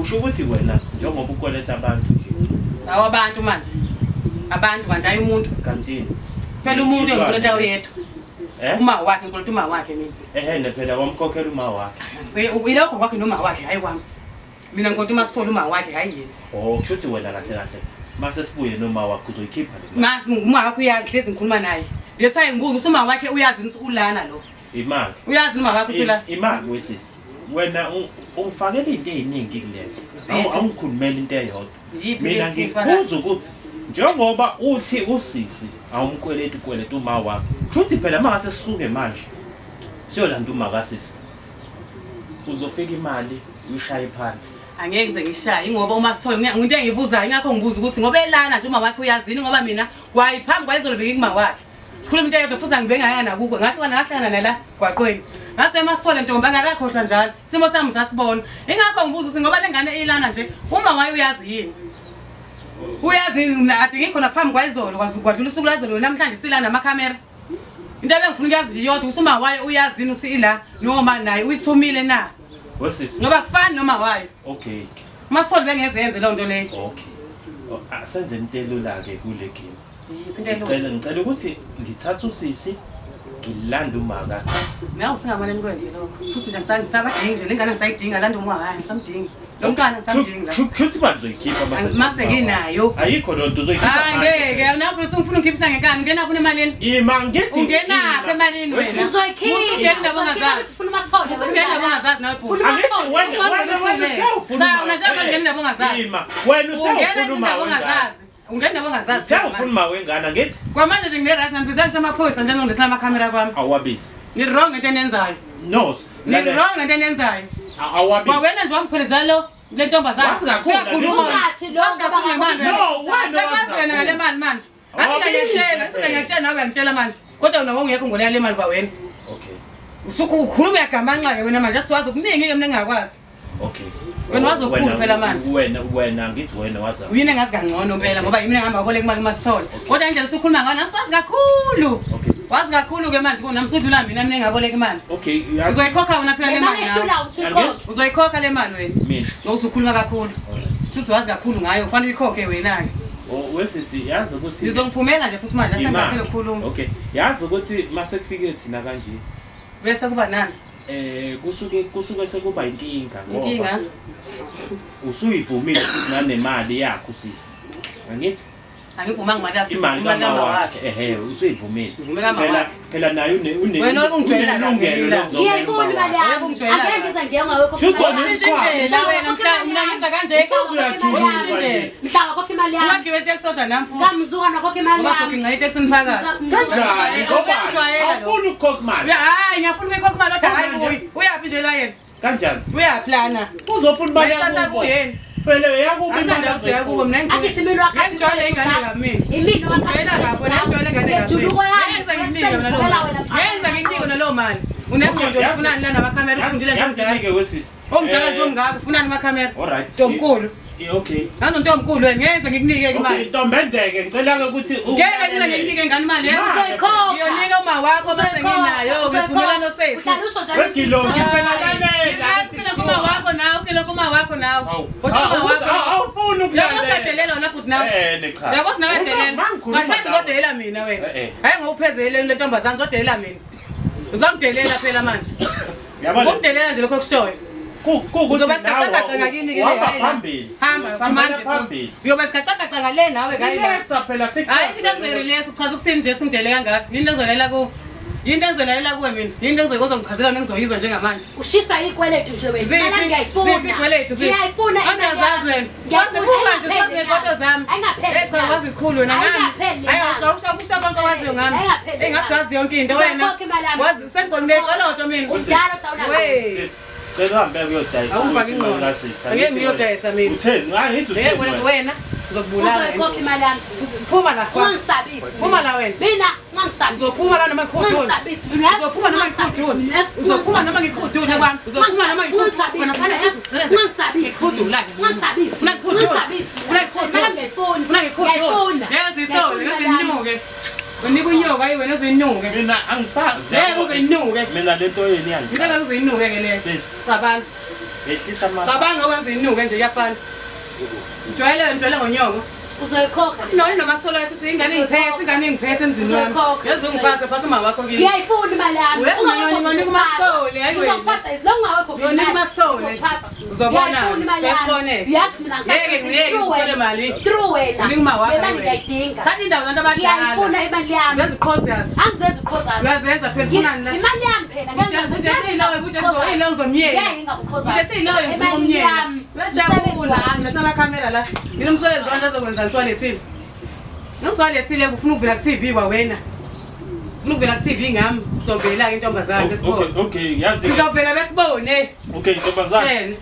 Speaker 1: Usho ukuthi wena njengoba ukweleta abantu nje
Speaker 3: Awu abantu manje. Abantu kanti hayi umuntu.
Speaker 1: kantini.
Speaker 3: Phela umuntu engikolota uyedwa.
Speaker 1: Eh?
Speaker 3: Uma wakhe ngikolota uma wakhe mina.
Speaker 1: Ehhe phela wamkhokhela uma wakhe.
Speaker 3: Ilokho kwakhe noma wakhe hayi kwami. Mina ngikolota uMasolo uma wakhe hayi yena.
Speaker 1: Oh, kusho ukuthi wena kahle kahle mase sibuye noma wakhe uzoyikhipha le mali.
Speaker 3: Masi uma wakhe uyazi hlezi ngikhuluma naye. That's why ngibuza ukuthi uma wakhe uyazi ukuthi ulana lo.
Speaker 1: Imali.
Speaker 3: Uyazi uma wakhe usula.
Speaker 1: Imali wesisi. Wena ungifakela into eziningi kulento.
Speaker 3: Ziphi?
Speaker 1: Awungikhulumela into eyodwa.
Speaker 3: Yiphi
Speaker 1: Mina
Speaker 3: le engifakayo?
Speaker 1: ngikubuza ukuthi njengoba uthi usisi awumkweleti ukweleta uma wakho. Kusho phela mangase sisuke manje. Siyolanda uma kasisi. Uzofika imali uyishaye phansi.
Speaker 3: Angeke ngize ngishaye ngoba uma sithole into engiyibuzayo ingakho ngibuza ukuthi ngoba elana nje uma wakhe uyazini ngoba mina kwayiphambi kwayizolo bengikuma wakhe. Sikhuluma into eyodwa futhi angibe ngaya nakuko. Ngahlukana ngahlangana nala gwaqweni. Ngase emasole ntombi angakakhohlwa njalo. Simo sami sasibona. Ingakho ngibuza ukuthi ngoba lengane ilana nje uma waye uyazi yini? Uyazi yini mina ade ngikhona phambi kwayizolo kwadlula usuku lwayizolo namhlanje silana amakhamera. Into ebengifuna ukuyazi iyodwa ukuthi uma waye uyazi yini ukuthi ila noma naye uyithumile na?
Speaker 1: Wesisi.
Speaker 3: Ngoba kufani noma wayo.
Speaker 1: Okay.
Speaker 3: Masole bengezenze leyo nto leyo.
Speaker 1: Okay. Oh, asenze into elula ke kule game.
Speaker 3: Yiphi into elula?
Speaker 1: Ngicela ngicela ukuthi ngithathe usisi ngilande umaka sisi.
Speaker 3: Nawe usingamane nikwenze lokho. Futhi nje ngisabadingi nje lengane ngisayidinga landa uma hayi ngisamdingi. Lo mntwana ngisamdingi la.
Speaker 1: Shuthi manje uzoyikhipha mase.
Speaker 3: Mase nginayo.
Speaker 1: Ayikho loo nto uzoyikhipha.
Speaker 3: Hayi ngeke unapho usungifuna ungikhipisa ngenkani ungenaphi unemalini?
Speaker 1: Ima ngithi.
Speaker 3: Ungenaphi emalini wena?
Speaker 2: Uzoyikhipha.
Speaker 3: Usungena indaba
Speaker 2: Uzoyikhipha
Speaker 3: ongazazi.
Speaker 2: ukuthi ufuna umasole.
Speaker 3: Usungena indaba ongazazi nawe bhuti.
Speaker 2: Ufuna
Speaker 1: Angithi
Speaker 2: umasole.
Speaker 1: wena wena wena uthe ufuna.
Speaker 3: Cha, unashaya manje ngena indaba ongazazi.
Speaker 1: Ima wena uthe
Speaker 3: Ungena
Speaker 1: ufuna
Speaker 3: indaba
Speaker 1: uma wengane.
Speaker 3: ongazazi. Ungena indaba ongazazi.
Speaker 1: Uthe ufuna uma wengane angithi
Speaker 3: Kwamanje nje ngine-right nanibiza ngisho amaphoyisa nje ngondesela amakhamera kwami.
Speaker 1: awabizi.
Speaker 3: Ni-wrong ngento eniyenzayo.
Speaker 1: No.
Speaker 3: Ni-wrong ngento eniyenzayo.
Speaker 1: Awabizi.
Speaker 3: Kwawena nje wamphelezelwa lo le ntombazane.
Speaker 1: Wazi kakhulu,
Speaker 3: Uyakhuluma wena.
Speaker 2: Ungathi lo
Speaker 3: Wazi kakhulu ngemali wena.
Speaker 1: No, wena
Speaker 3: Sekwazi wena ngale mali manje. Athi
Speaker 1: Awabizi.
Speaker 3: ngiyakutshela, athi ngiyakutshela nawe uyangitshela manje. Kodwa wena wawungekho ngona le mali kwawena.
Speaker 1: Okay.
Speaker 3: Usuke ukhuluma uyagamanxa ke wena manje asiwazi okuningi ke mina engingakwazi.
Speaker 1: Okay.
Speaker 3: Wena wazi okukhulu phela manje.
Speaker 1: Wena wena ngithi wena wazi.
Speaker 3: Uyini engazi kangcono impela ngoba yimi engihamba boleka imali kumasithole. Kodwa indlela osukhuluma ngayo nasiwazi kakhulu.
Speaker 1: Okay.
Speaker 3: Wazi kakhulu ke manje kunami sudlula mina mina engaboleka imali.
Speaker 1: Okay, yazi
Speaker 3: Uzoyikhokha wena phela le
Speaker 2: Imali
Speaker 3: mali
Speaker 2: ehlula
Speaker 3: nawe.
Speaker 2: ukuthi uyikhokhe.
Speaker 3: Uzoyikhokha le mali wena.
Speaker 1: mina.
Speaker 3: Ngoba usukhuluma kakhulu.
Speaker 1: Alright.
Speaker 3: Shuthi wazi kakhulu ngayo ufanele uyikhokhe wena ke.
Speaker 1: Oh, wesisi yazi ukuthi
Speaker 3: Ngizongiphumela nje futhi manje
Speaker 1: Ima.
Speaker 3: asengathele ukukhuluma.
Speaker 1: Okay. Yazi ukuthi mase kufike thina kanje
Speaker 3: Bese kuba nani?
Speaker 1: Kusuke sekuba inkinga ngoba
Speaker 3: Inkinga.
Speaker 1: usuyivumile futhi nanemali yakho sisi. Angithi
Speaker 3: Angivumanga imali yasisi.
Speaker 1: imali
Speaker 3: imali
Speaker 1: kama
Speaker 3: kama
Speaker 1: wakhe
Speaker 3: wakhe.
Speaker 1: ehe usuyivumile.
Speaker 3: Ivumela kama
Speaker 1: Phela
Speaker 3: wakhe.
Speaker 1: phela naye une une
Speaker 3: Wena ungijwayela kabi
Speaker 1: unelungelo
Speaker 3: la.
Speaker 1: lokuzomela
Speaker 2: Ngiyayifuna
Speaker 1: uma
Speaker 2: imali
Speaker 1: wakhe.
Speaker 2: yami.
Speaker 3: Yebo, ungijwayela
Speaker 2: Angeke
Speaker 3: kabi.
Speaker 2: ngize ngiye ngawekho
Speaker 1: Shuthi
Speaker 2: imali yami.
Speaker 3: Ushintsha indlela wena mhla mina ngenza kanje. Ushintsha indlela.
Speaker 2: Mhla wakhokha imali yami.
Speaker 3: Ungagibela iteksi sodwa nami futhi.
Speaker 2: Ngamzuka nakhokha imali
Speaker 3: Ngoba
Speaker 2: yami.
Speaker 3: soginqa iteksini phakathi.
Speaker 1: Kanjani? Ngoba
Speaker 3: Uyangijwayela lo.
Speaker 1: awufuni ukukhokha imali.
Speaker 3: Hayi ngiyafuna ukuyikhokha imali kodwa hayi kuyi. Uyaphi nje la yena?
Speaker 1: Kanjani?
Speaker 3: Uyaphi lana?
Speaker 1: Uzofuna imali
Speaker 3: Mayithatha
Speaker 1: yakubo.
Speaker 3: kuyena.
Speaker 1: Phela yakubo imali
Speaker 3: Anginandaba ukuthi yakubo mina
Speaker 2: Angithi mina wakho.
Speaker 3: Ngiyangijwayela ingane kabi mina.
Speaker 2: Imina wakho.
Speaker 3: Ngijwayela kabi wena ngijwayela ingane kabi.
Speaker 2: Ngejuluko yami.
Speaker 3: Ngenza ngikunike mina lowo mali. Ngenza ngikunike mina lowo mali. Unengqondo ufunani la namakhamera ufundile nje umdala.
Speaker 1: Yazi-ke wesisi.
Speaker 3: Omdala nje omngaka ufunani amakhamera?
Speaker 1: Alright.
Speaker 3: Ntomkulu.
Speaker 1: Okay.
Speaker 3: Ngano ntomkulu wena ngenza ngikunike
Speaker 1: Okay,
Speaker 3: imali.
Speaker 1: ntombendeke ngicela ukuthi
Speaker 3: Ngeke ngicela ngikunike ingane imali yezo.
Speaker 2: Uzoyikhokha.
Speaker 3: Ngiyonika uma wakho bese nginayo ngesivumelwano sethu.
Speaker 2: Uhlala usho njalo.
Speaker 1: Wegilongi phela lalela.
Speaker 3: Ngikile kuma wakho nawe, ukile kuma wakho nawe. Uthi kuma wakho.
Speaker 1: Awufuni
Speaker 3: Yabo
Speaker 1: ukulalela.
Speaker 3: usadelela wena futhi nawe.
Speaker 1: Eh, cha.
Speaker 3: Yabo sinawedelela.
Speaker 1: Mangikhuluma
Speaker 3: Ngathi
Speaker 1: nawe.
Speaker 3: uzodelela mina wena.
Speaker 1: Eh, eh.
Speaker 3: Hayi ngowuphezele le ntombazane uzodelela mina. Uzongidelela phela manje.
Speaker 1: Yabo le-
Speaker 3: Ukumdelela nje lokho okushoyo.
Speaker 1: kuwukuthi
Speaker 3: Uzoba
Speaker 1: nawe
Speaker 3: sigaqagaqa ngakini ke le
Speaker 1: uhamba
Speaker 3: hayi la.
Speaker 1: phambili.
Speaker 3: Hamba
Speaker 1: Sihambela
Speaker 3: manje futhi.
Speaker 1: phambili.
Speaker 3: Uyoba sigaqagaqa ngale nawe kayi la.
Speaker 1: Relaxa phela
Speaker 3: Hayi into engizoyirelax uchaza ukuthini nje sungidele kangaka. Yini engizolela ku? Yini engizolela kuwe mina? Yini engizoyikozongichazela nengizoyizwa njengamanje?
Speaker 2: Ushisa ikweletu nje wena.
Speaker 3: Ziphi?
Speaker 2: Imali ngiyayifuna.
Speaker 3: Ziphi ikweletu? Ziphi?
Speaker 2: Ngiyayifuna imali
Speaker 3: Angiyazazi
Speaker 2: yami.
Speaker 3: wena.
Speaker 2: Ngiyayifuna.
Speaker 3: Swazi buka nje, swazi
Speaker 2: Ayingapheli
Speaker 3: ney'koto zami.
Speaker 2: Ayingapheli
Speaker 3: Eh, cha, wazi likhulu wena ngami.
Speaker 2: Ayingapheli le
Speaker 3: Hayi,
Speaker 2: mali.
Speaker 3: awusho kusho konke owaziyo ngami.
Speaker 2: Ayingapheli le
Speaker 3: Engathi
Speaker 2: mali.
Speaker 3: wazi yonke into wena.
Speaker 2: Uzoyikhokha imali yami.
Speaker 3: Wazi sengizonekoloto mina.
Speaker 2: Umdala odawula.
Speaker 3: We.
Speaker 1: Sicela uhambe uyodayisa.
Speaker 3: Awungifaki ingqondo. Angeke ngiyodayisa mina.
Speaker 1: Utheni? Hayi ngithi
Speaker 3: Ngeke
Speaker 1: utheni.
Speaker 3: wena wena ngizokubulala.
Speaker 2: Uzoyikhokha imali yami sisi.
Speaker 3: Phuma la.
Speaker 2: Ungangisabisi.
Speaker 3: Phuma la wena.
Speaker 2: Mina ungangisabisi.
Speaker 3: Uzophuma la noma ngikhudule.
Speaker 2: Ungangisabisi. Mina uyazi-
Speaker 3: Uzophuma noma
Speaker 2: ungangisabisi.
Speaker 3: ngikhudule.
Speaker 2: Mina uyazi-
Speaker 3: Uzophuma noma ngikhudule kwami. Uzophuma noma ngikhudule. Wena fana nje
Speaker 2: Ungangisabisi.
Speaker 3: Ngikhudula.
Speaker 2: Ungangisabisi.
Speaker 3: Funa ngikhudule.
Speaker 2: Ungangisabisi.
Speaker 3: Funa ngikhudule.
Speaker 2: Imali yami ngiyayifuna.
Speaker 3: Funa ngikhudule.
Speaker 2: Ngiyayifuna.
Speaker 3: Ngeke zithole,
Speaker 2: Ngiyayifuna
Speaker 3: ngeke
Speaker 2: imali yami.
Speaker 3: zinuke. Unika unyoka ayi wena uzinuke.
Speaker 1: Mina angisazi.
Speaker 3: Ngeke uzinuke.
Speaker 1: Mina lento yeni yangi.
Speaker 3: Ngeke uzinuke ke leyo.
Speaker 1: Sisi.
Speaker 3: Cabanga.
Speaker 1: Yehlisa ama.
Speaker 3: Cabanga wenza inuke nje kuyafana. Ngijwayele ngijwayele ngonyoko.
Speaker 2: Uzoyikhokha.
Speaker 3: Noni nomathola sithi ingane ingiphethe, ingane ingiphethe emzini wami.
Speaker 2: Uzoyikhokha.
Speaker 3: Yazi ungiphathe phatha uma wakho kimi.
Speaker 2: Ngiyayifuna imali yami.
Speaker 3: Uyazi
Speaker 2: Ungawekho
Speaker 3: ngiyoni-
Speaker 2: ngizokuphatha.
Speaker 3: kumasole, hayi wena.
Speaker 2: Ngizokuphatha as long ungawekho
Speaker 3: Ngiyoni
Speaker 2: imali,
Speaker 3: kumasole.
Speaker 2: ngizokuphatha sisi.
Speaker 3: Uzobona,
Speaker 2: Ngiyayifuna imali yami.
Speaker 3: siyasibone.
Speaker 2: Uyazi mina
Speaker 3: Ngeke ngiyeke
Speaker 2: Through
Speaker 3: ngithole
Speaker 2: wena.
Speaker 3: mali.
Speaker 2: Through wena.
Speaker 3: Unika uma wakho.
Speaker 2: Le mali
Speaker 3: hayi wena.
Speaker 2: ngiyayidinga.
Speaker 3: Thatha indawo zabantu abadala.
Speaker 2: Ngiyayifuna imali yami.
Speaker 3: Uzenza iqhozas.
Speaker 2: Angizenzi uqhozazi.
Speaker 3: Uyazenza phela ufunani la?
Speaker 2: Imali yami phela.
Speaker 3: Uje seyiloyo, uje seyiloyo ngizomyeka.
Speaker 2: Ngeke ngingakuqhozazi.
Speaker 3: Uje seyiloyo ngifuna
Speaker 2: Imali
Speaker 3: ukumyeka.
Speaker 2: yami,
Speaker 3: Uyajabula.
Speaker 2: umsebenzi wami.
Speaker 3: Mina samakhamera la. Mina umsebenzi wami azokwenza ngiswalethile. Ngiswalethile ufuna ukuvela ku TV kwawena. Ufuna ukuvela ku TV ngami. Uzovela ke intombazane
Speaker 1: Okay,
Speaker 3: besibone.
Speaker 1: okay, yazi.
Speaker 3: Sizovela besibone.
Speaker 1: Okay, ntombazane.
Speaker 3: Tshela.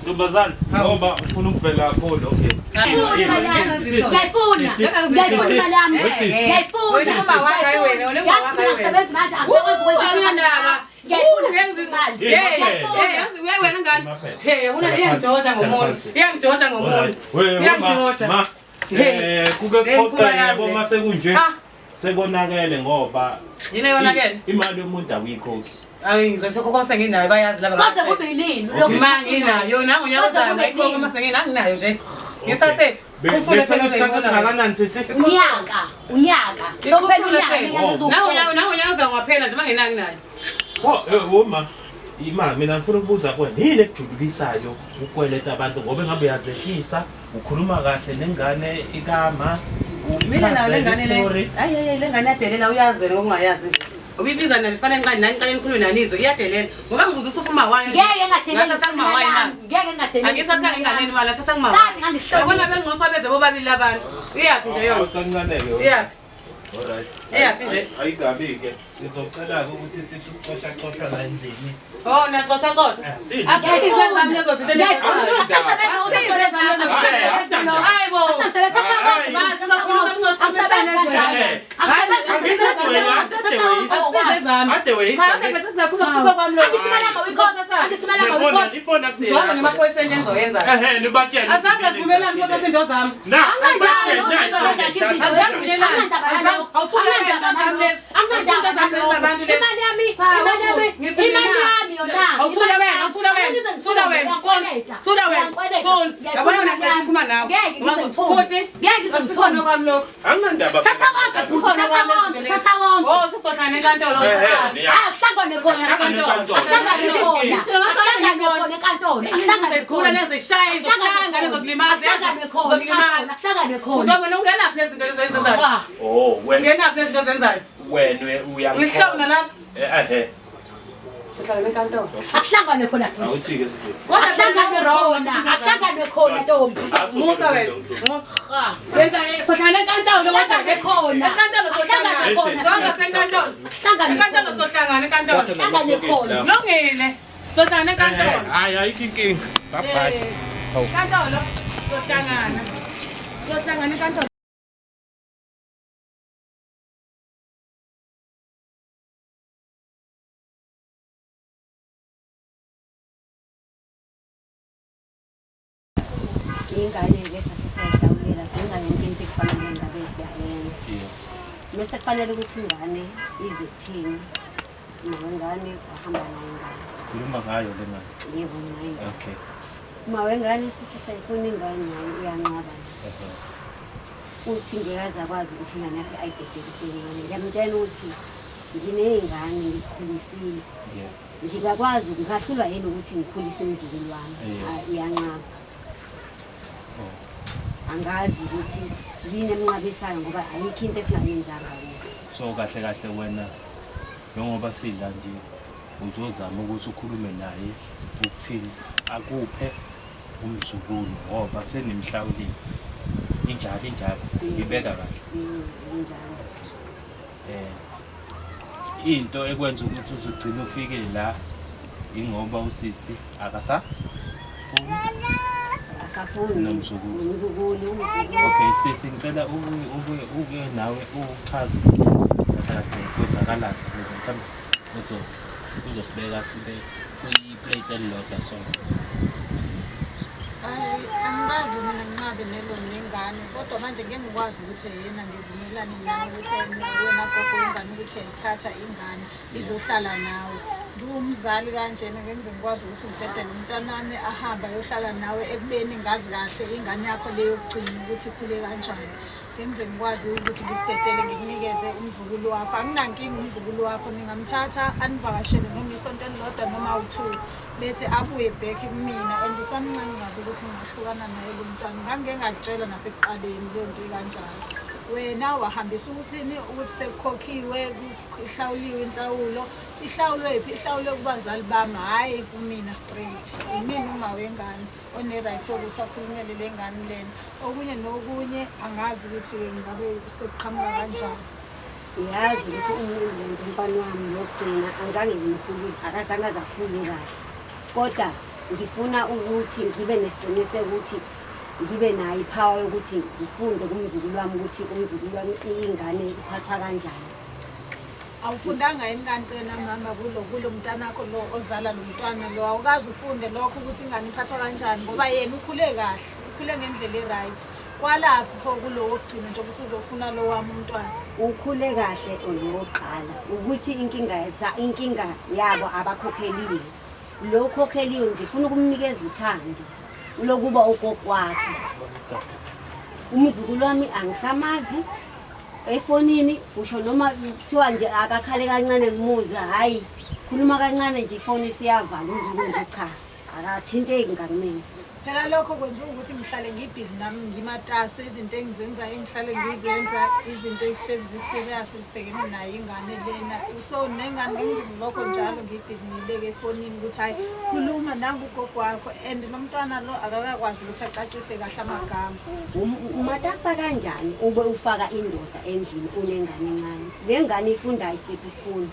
Speaker 1: Ntombazane, ngoba ufuna ukuvela kakhulu, okay.
Speaker 2: Ngiyayifuna. Ngiyayifuna imali yami. Ngiyayifuna.
Speaker 3: Wena uma wakho, hayi wena, wena uma
Speaker 2: Yazi
Speaker 3: wakho,
Speaker 2: mina
Speaker 3: hayi wena.
Speaker 2: ngisebenzi manje angisakwazi ukwenza
Speaker 3: Anginandaba.
Speaker 2: Ngiyayifuna
Speaker 3: Ngenza-
Speaker 2: imali.
Speaker 3: Hey, hey, yazi uye wena ngane. Hey, yabona iyangijosha ngomuntu. Iyangijosha ngomuntu. Iyangijosha.
Speaker 1: Ma,
Speaker 3: Hey.
Speaker 1: kuke
Speaker 3: Le
Speaker 1: kuphoqe
Speaker 3: mkhuba yami
Speaker 1: yabo
Speaker 3: le.
Speaker 1: uma sekunje.
Speaker 3: Ah.
Speaker 1: Sekonakele ngoba
Speaker 3: Yini eyonakele?
Speaker 1: imali yomuntu awuyikhokhi.
Speaker 3: Ayi ngizwe senginayo bayazi laba.
Speaker 2: Koze kube yinini?
Speaker 3: Ma nginayo nangu
Speaker 2: Koze
Speaker 3: unyaka
Speaker 2: kube
Speaker 3: ayikhokho
Speaker 2: yinini?
Speaker 3: uma sengina anginayo nje. Ngithathe usule phela
Speaker 1: Isikhathi singakanani sisi?
Speaker 2: Unyaka, unyaka. Sekuphela unyaka
Speaker 3: Nangu unyaka nangu unyaka uzawaphela nje mangena nginayo.
Speaker 1: Oh, uma ima mina ngifuna ukubuza kuwena yini ekujulukisayo ukweleta abantu ngoba engabe uyazehlisa ukhuluma kahle nengane ikama
Speaker 3: Mina nayo le ngane le.
Speaker 1: story.
Speaker 3: Hayi hayi le ngane yadelela uyazi wena ngokungayazi nje. Ubibiza nami fanele ngiqale nani niqale nikhulume nanizwe iyadelela. Ngoba ngibuza usupha wayo nje.
Speaker 2: Ngeke ngingadeleli.
Speaker 3: Ngathatha uma wayo imali.
Speaker 2: Ngeke ngingadeleli.
Speaker 3: Angisathenga inganeni imali, athatha kuma.
Speaker 2: Kade ngangihlonipha.
Speaker 3: Yabona bengcono beze bobabili labantu. Iyaphi nje yona?
Speaker 1: Kancane-ke wena.
Speaker 3: Iyaphi?
Speaker 1: Alright.
Speaker 3: Iyaphi nje?
Speaker 1: Ayikabi-ke sizocela-ke ukuthi sithi ukuxoshwa la endlini.
Speaker 3: Oh, naxosha xosha.
Speaker 1: Sidle.
Speaker 3: Akusize zami lezo zinto
Speaker 2: Ngiyayifuna.
Speaker 3: lezo.
Speaker 2: Asisebenzi ukuthi
Speaker 3: Akusize zami lezo zinto. Hayi bo.
Speaker 2: Asisebenzi thatha konke. Angisebenzi kanjalo. Angisebenzi
Speaker 3: Akusize zami.
Speaker 1: Ade weyisa.
Speaker 3: Cha, bese singakhuluma kusuka kwami lokho.
Speaker 2: Angithi imali yami awuyikhokhi. Angithi imali yami awuyikhokhi.
Speaker 1: Ifoni
Speaker 3: Ngizohamba ngemaphoyiseni engizoyenza.
Speaker 1: Ehe, nibatshele.
Speaker 3: Azange sivumelane sothatha into zami.
Speaker 1: Na,
Speaker 2: Imali yami, imali yami, imali yami yona.
Speaker 3: Awusula wena, awusula wena, sula wena, sula wena, sula. Yabona wena ngicela ukukhuluma nawe.
Speaker 2: Ngeke ngize ngithole.
Speaker 3: Futhi,
Speaker 2: Ngeke ngize
Speaker 3: akusikhona
Speaker 2: ngithole.
Speaker 3: kwami lokho.
Speaker 1: Anginandaba.
Speaker 2: Thatha konke,
Speaker 3: Akusikhona
Speaker 2: thatha
Speaker 3: kwami
Speaker 2: konke,
Speaker 3: lezinto
Speaker 2: thatha konke.
Speaker 3: Oh, sizohlangana enkantolo.
Speaker 1: Ehe,
Speaker 2: Hayi, akuhlangane khona.
Speaker 1: Akuhlangane enkantolo.
Speaker 2: Akuhlangane khona. Akuhlangane khona enkantolo. Akuhlangane
Speaker 3: Ikhula
Speaker 2: khona.
Speaker 3: lezishaya izokushaya ngane zokulimaza.
Speaker 2: Akuhlangane khona.
Speaker 3: Zokulimaza.
Speaker 2: Akuhlangane khona.
Speaker 3: Ngoba wena ungenaphi lezi zinto ozenzayo?
Speaker 2: Ah.
Speaker 1: Oh, wena
Speaker 3: Ungenaphi lezi zinto ozenzayo?
Speaker 1: wena uyangikholwa.
Speaker 3: Uyisihlobo nalapha?
Speaker 1: Ehe.
Speaker 3: Sihlangana enkantolo.
Speaker 2: Akuhlangane khona sisi.
Speaker 1: Awuthi-ke sisi.
Speaker 3: Kodwa phela
Speaker 2: Akuhlangane
Speaker 3: wrong.
Speaker 2: khona. Akuhlangane khona ntombi.
Speaker 3: Musa wena. Musa.
Speaker 2: Ah.
Speaker 3: Lenza sohlangana enkantolo kodwa
Speaker 2: Akuhlangane khona.
Speaker 3: Enkantolo sohlangana.
Speaker 2: Akuhlangane khona.
Speaker 3: Sonke senkantolo.
Speaker 2: Akuhlangane
Speaker 3: Enkantolo
Speaker 2: khona.
Speaker 3: sohlangana enkantolo.
Speaker 2: Akuhlangane khona.
Speaker 3: Lungile. Sohlangana enkantolo.
Speaker 1: Hayi, ayikho inkinga. Bye bye.
Speaker 3: Enkantolo sohlangana. Sohlangana enkantolo.
Speaker 4: Ingane-ke sasisayihlawulela senza yonke into ekufanele ngabe siyayenza. Mese kufanele ukuthi ingane ize kuthini, mawengane wahamba nayo ingane.
Speaker 1: Sikhuluma ngayo le ngane.
Speaker 4: Yebo, nayo ingane.
Speaker 1: Okay.
Speaker 4: Mawengane sithi sayifuna ingane naye uyanqaba naye. Uthi ngeke aze akwazi ukuthi ingane yakhe ayidedele isencane. Ngiyamtshela ukuthi nginey'ngane ngizikhulisile.
Speaker 1: Yeah.
Speaker 4: Ngingakwazi ngingahlulwa yini ukuthi ngikhulise umzukulu wami.
Speaker 1: Yeah.
Speaker 4: Hhayi, uyanqaba. Angazi ukuthi yini emnqabisayo ngoba ayikho into esingayenzanga kuyo.
Speaker 1: So kahle kahle wena njengoba sidla nje uzozama ukuthi ukhulume naye ukuthini akuphe umzukulu ngoba senimhlawulile. Injalo injalo ibeka kahle.
Speaker 4: Injalo.
Speaker 1: Into ekwenza ukuthi uzugcine ufike la ingoba usisi akasafuni
Speaker 4: Asafuni
Speaker 1: Nomzukulu.
Speaker 4: Nomzukulu, umzukulu.
Speaker 1: Okay, sisi ngicela uke nawe uchaze ukuthi kahle kahle kwenzakalani ukuze mhlawumbe uzosibeka sibe kwi-plate elilodwa sonke.
Speaker 5: Hayi, angikaze mina nginqabe nelo nengane kodwa manje ngeke ngikwazi ukuthi yena ngivumelane nawe ukuthi wena gogo wengane ukuthi uyayithatha ingane izohlala nawe. Ngiwumzali kanjena ngeke ngize ngikwazi ukuthi ngidedele umntanami ahambe ayohlala nawe ekubeni ngazi kahle ingane yakho le yokugcina ukuthi ikhule kanjani. Ngeke ngize ngikwazi ukuthi ngikudedele ngikunikeze umzukulu wakho. Anginankinga umzukulu wakho, ningamthatha anivakashele noma isonto elilodwa noma u-2 bese abuye back kumina and usamncane kabi ukuthi ngingahlukana naye lo mntwana. Ngangike ngakutshela nasekuqaleni leyo nto ikanjalo. Wena wahambisa ukuthini ukuthi sekukhokhiwe, kuhlawuliwe inhlawulo. Ihlawulwe phi? Ihlawulwe kubazali bami, hhayi kumina straight. Yimina uma wengane one-right yokuthi akhulumele le ngane lena. Okunye nokunye angazi ukuthi-ke ngabe sekuqhamuka kanjani.
Speaker 4: Ngiyazi ukuthi umuntu lento umfana wami wokugcina angizange ngimkhulise, akazange aze akhule kahle. Kodwa Ngifuna ukuthi ngibe nesiqiniseko ukuthi ngibe nayo i-power yokuthi ngifunde kumzukulu wami ukuthi umzukulu wami ingane iphathwa kanjani.
Speaker 5: Awufundanga yini kanti wena mama kulo mntanakho lo ozala lo mntwana lo, awukaze ufunde lokho ukuthi ingane iphathwa kanjani, ngoba yena ukhule kahle, ukhule ngendlela e-right. Kwalaphi pho kulo wokugcina njengoba usuzofuna lo wami umntwana?
Speaker 4: Ukhule kahle owokuqala, ukuthi inkinga yabo abakhokheliwe. Lo ukhokheliwe ngifuna ukumnikeza uthando lokuba ugogo wakhe. Umzukulu wami angisamazi efonini, usho noma kuthiwa nje akakhale kancane ngimuzwe, hhayi khuluma kancane nje ifoni isiyavala, umzukulu nje cha akathinteki ngakumina.
Speaker 5: Phela lokho kwenziwa ukuthi ngihlale ngibhizi nami ngimatasa, izinto engizenzayo engihlale ngizenza, izinto ezihlezi zi-serious zibhekene nayo ingane lena. So nengane ngenza lokho njalo ngibhizi ngiyibeke efonini ukuthi hhayi khuluma nangu ugogo wakho, and lo mntwana lo akakakwazi ukuthi acacise kahle amagama.
Speaker 4: Umatasa kanjani ube ufaka indoda endlini unengane encane? Le ngane ifunda isiphi isifundo?